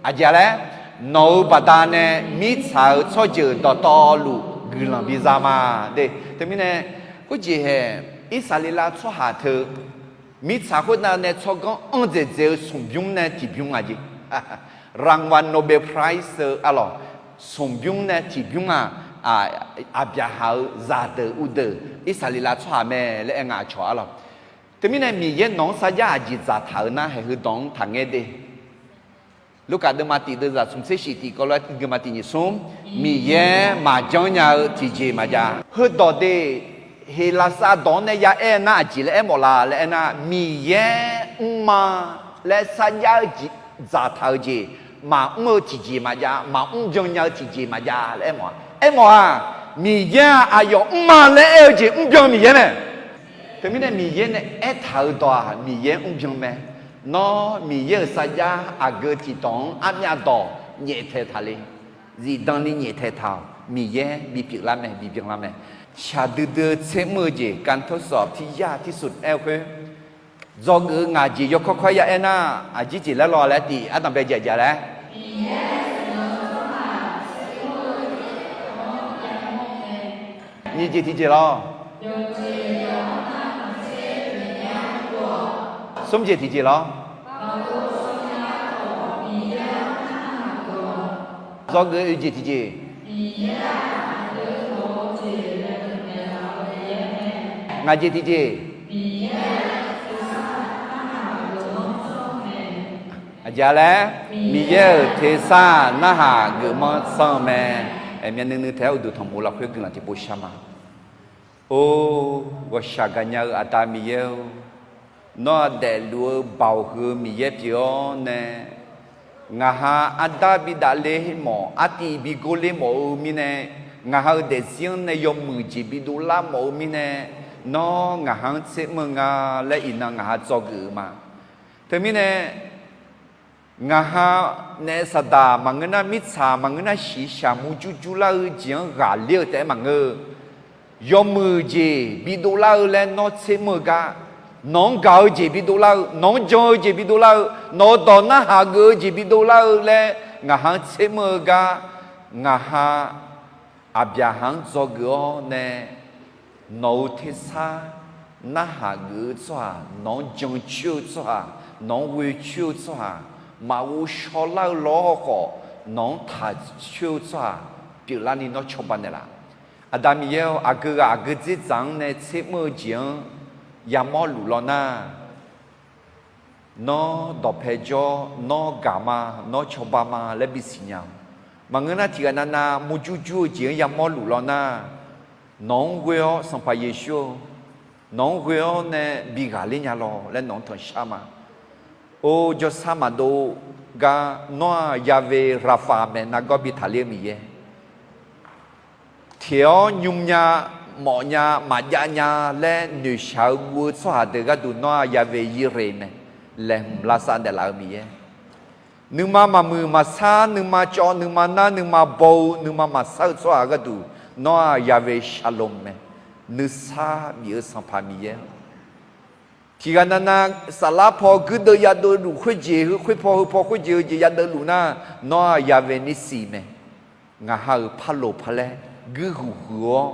aqjeq laer, nawq-euq baqdanae mirtsaq-euq tsawrjeuq dawqtawvluf guiqlanq biza ma de. Teumirnae khoerjeq hae, Irsaqleqlav tsawrhaq teu mirtsaq khoernav nae tsawrganr anr dzaeqdzaeq-eu smqbymr nae tiqbymr ngaq jeq, รางวัล Nobel Prize-eu arlawq, smqbymr nae tiqbymr-aq, Aqbyaqhaq-euq zaqdeuq uvdeuq Irsaqleqlav tsawrhaq mae laer aer nga aqcawq arlawq. Teumirnae Miqyaer nawq-anr sarjax aqjeq dzaqtaq-euq nar, haeq heudawq-anr taqngaer de. Lurkaf deuvma tiq deuvzaq smqtser shif tiqkawv lof-aer deuvma tiq nyiq smr, Miqyaer maqjanr nya-eu tiqjeq maqjav. Heudawq de, Heqlaqsar dawq-anr nae ya aer nar aqjeq laer aermawf la laer aernar, Miqyaer mrma laer sarjax-eu jeq dzaqtaq-eu jeq, maqmr-eu tiqjeq maqjav, maqmr byan nya-eu tiqjeq maqjav laer aermawf-a. Aermawf-aq, Miqyaer-aq aqyawf mrma laer aer-eu jeq mrbyan Miqyaer mae. Teumirnae Miqyaer nae aertaq-euq dawq-aq Miqyaer mrbyan mae. Nawr Miqyaer-euq sarjax aqgeu tiqdawq-anr armyav dawq nyaeftaeq taq le. Zifdan ni nyaeftaeq taq-awq. Miqyaer bipyeuf lar mae, bibyan lar mae. Shaqdui dui-eu tser mr-eu jeq การทดสอบที่ยากที่สุด aer-eu khoer, dzawgeuf-eu ngaq jeq yawkawr kawr ya aer nar, aqjir jeq laer law laer tiq ardanq bae jaqjaq laer. Nyiq jeq tiqjeq lawr. Smr jeq tiqjeq lawr. Dzawgeuf-eu oeq jeq tiqjeq. Ngaq jeq tiqjeq. Aqjeq laer, Miqyaer-euq tersar narhaq geufmanr sanr-eu mae. Aqmyan nuinui taef-aer uqduq tanqmof lafkhoer guiqlanq tiqpov shar ma. Or, ghawqshaq gaqnya-eu Aqda Miqyaer-or, nawr-aq daefluf-eu baoq huiq-eu Miqyaer pyeuf-awr nae, ngaq ha ardav bidavle mawf, artiv bigor ler mawf-eu mirnae, ngaq ha-euq daefzir-anr nae yawmuiq jeq bidov lar mawf-eu mirnae, nawr ngaq ha-anr tser mr-eu nga laer iqnan ngaq ha dzawgeuf-eu ma. Teumirnae, ngaq ha naef saqdaq maqngeur nar, mirtsaq maqngeur nar, shiqshaq murjur jur lar-eu jeq-anr ghaqler-eu taef-aer maqngeur-eu, yawmuiq jeq bidov lar-eu laer nawr tser mr-eu gar, nawq-anr gaq-eu jeq bidov lar-eu, nawq-anr jan-eu jeq bidov lar-eu, nawq-euq dawq narhaq geuf-eu jeq bidov lar-eu laer ngaq ha-anr tser mr-eu gar, ngaq ha Aqbyaqhaq-anr dzawgeuf-awr nae, nawq-euq tersar narhaq geuf-eu tsawrhaq, nawq-anr jancoer-eu tsawrhaq, nawq-anr ghoecoer-eu tsawrhaq, maqghov shawlar-eu lawr khawf nawq-anr taqcoer-eu tsawrhaq pyeuflarni nawr cawba naeqlaf. Aqda Miqyaer-or, aqgeu ghaq aqgeu dzerdzaq-anr nae tser mr-eu jeq-anr yamawr luf law nar, nawr dawqpae jawr, nawr gaq ma, nawr cawba ma laer bisiq nya-awq. Maqngeur nar, tiqghaq navnav murjur jur-eu jeq-anr yamawr luf law nar, nawq-anr ghoe-awr Sanqpaq Yeqsur-or, nawq-anr ghoe-awr nae bi ghaqler nya law laer nawq-anr tanqshar ma. Or, jawrsar maqdov gar nawr-aq Yahweh Rapha mae, nargawr bi taqler-eu Miqyaer. Teq-awr nymr nya, mawf nya, maqjav nya laer noeqshaq-eu guv-eu tsawrhaq deuq gharduq nawr-aq Yahweh Yire mae, laeqhmq lavsav naeqlaf-eu Miqyaer. Nuima maqmuiq maqsar, nuima cawv, nuima nar, nuima baw-eu, nuima maqsar-eu tsawrhaq gharduq nawr-aq Yahweh Shalom mae, nuisar bif-eu Sanqpaq Miqyaer. Tiqghaq navnav saflar paw guirdeuv yadeuv luf khoerjeq heu, khoerpaw heupaw khoerjeq heujeq yadeuv luf nar, nawr-aq Yahweh Nissi mae. Ngaq ha-euq parloq palaer guirhuq huiq-awr,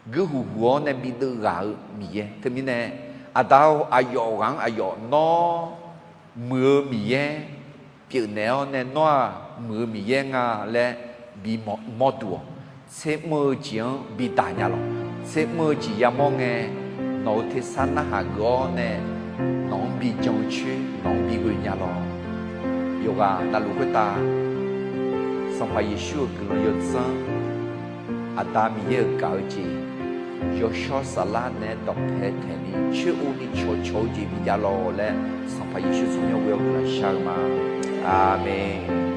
guirhuq huiq-awr nae bideuv ghaq-eu Miqyaer. Teumirnae, Aqda-or, aqyawf ghaq-anr aqyawf nawr muiq-eu Miqyaer pyeufnaeq-awr nae nawr-aq muiq-eu Miqyaer nga laer bimawr duq-awq. Tser mr-eu jeq-anr bidaq nya lawq. Tser mr-eu jeq yamawr ngae, nawq-euq tersar narhaq geuf-awr nae nawq-anr bijan coer, nawq-anr bighoe nya lawq. Yawqghaq navluf khoertav Sanqpaq Yeqsur-euq guiqlanq yawdzanr, Aqda Miqyaer-euq gaq-eu jeq, yawshawr saflar naeq-aer dawqpae taeqni coer uvni cawqcawq-eu jeq bijav lawq laer Sanqpaq Yeqsur tsawrmyanr ghoe-awr guiqlanq shar-eu ma. Aqmeq.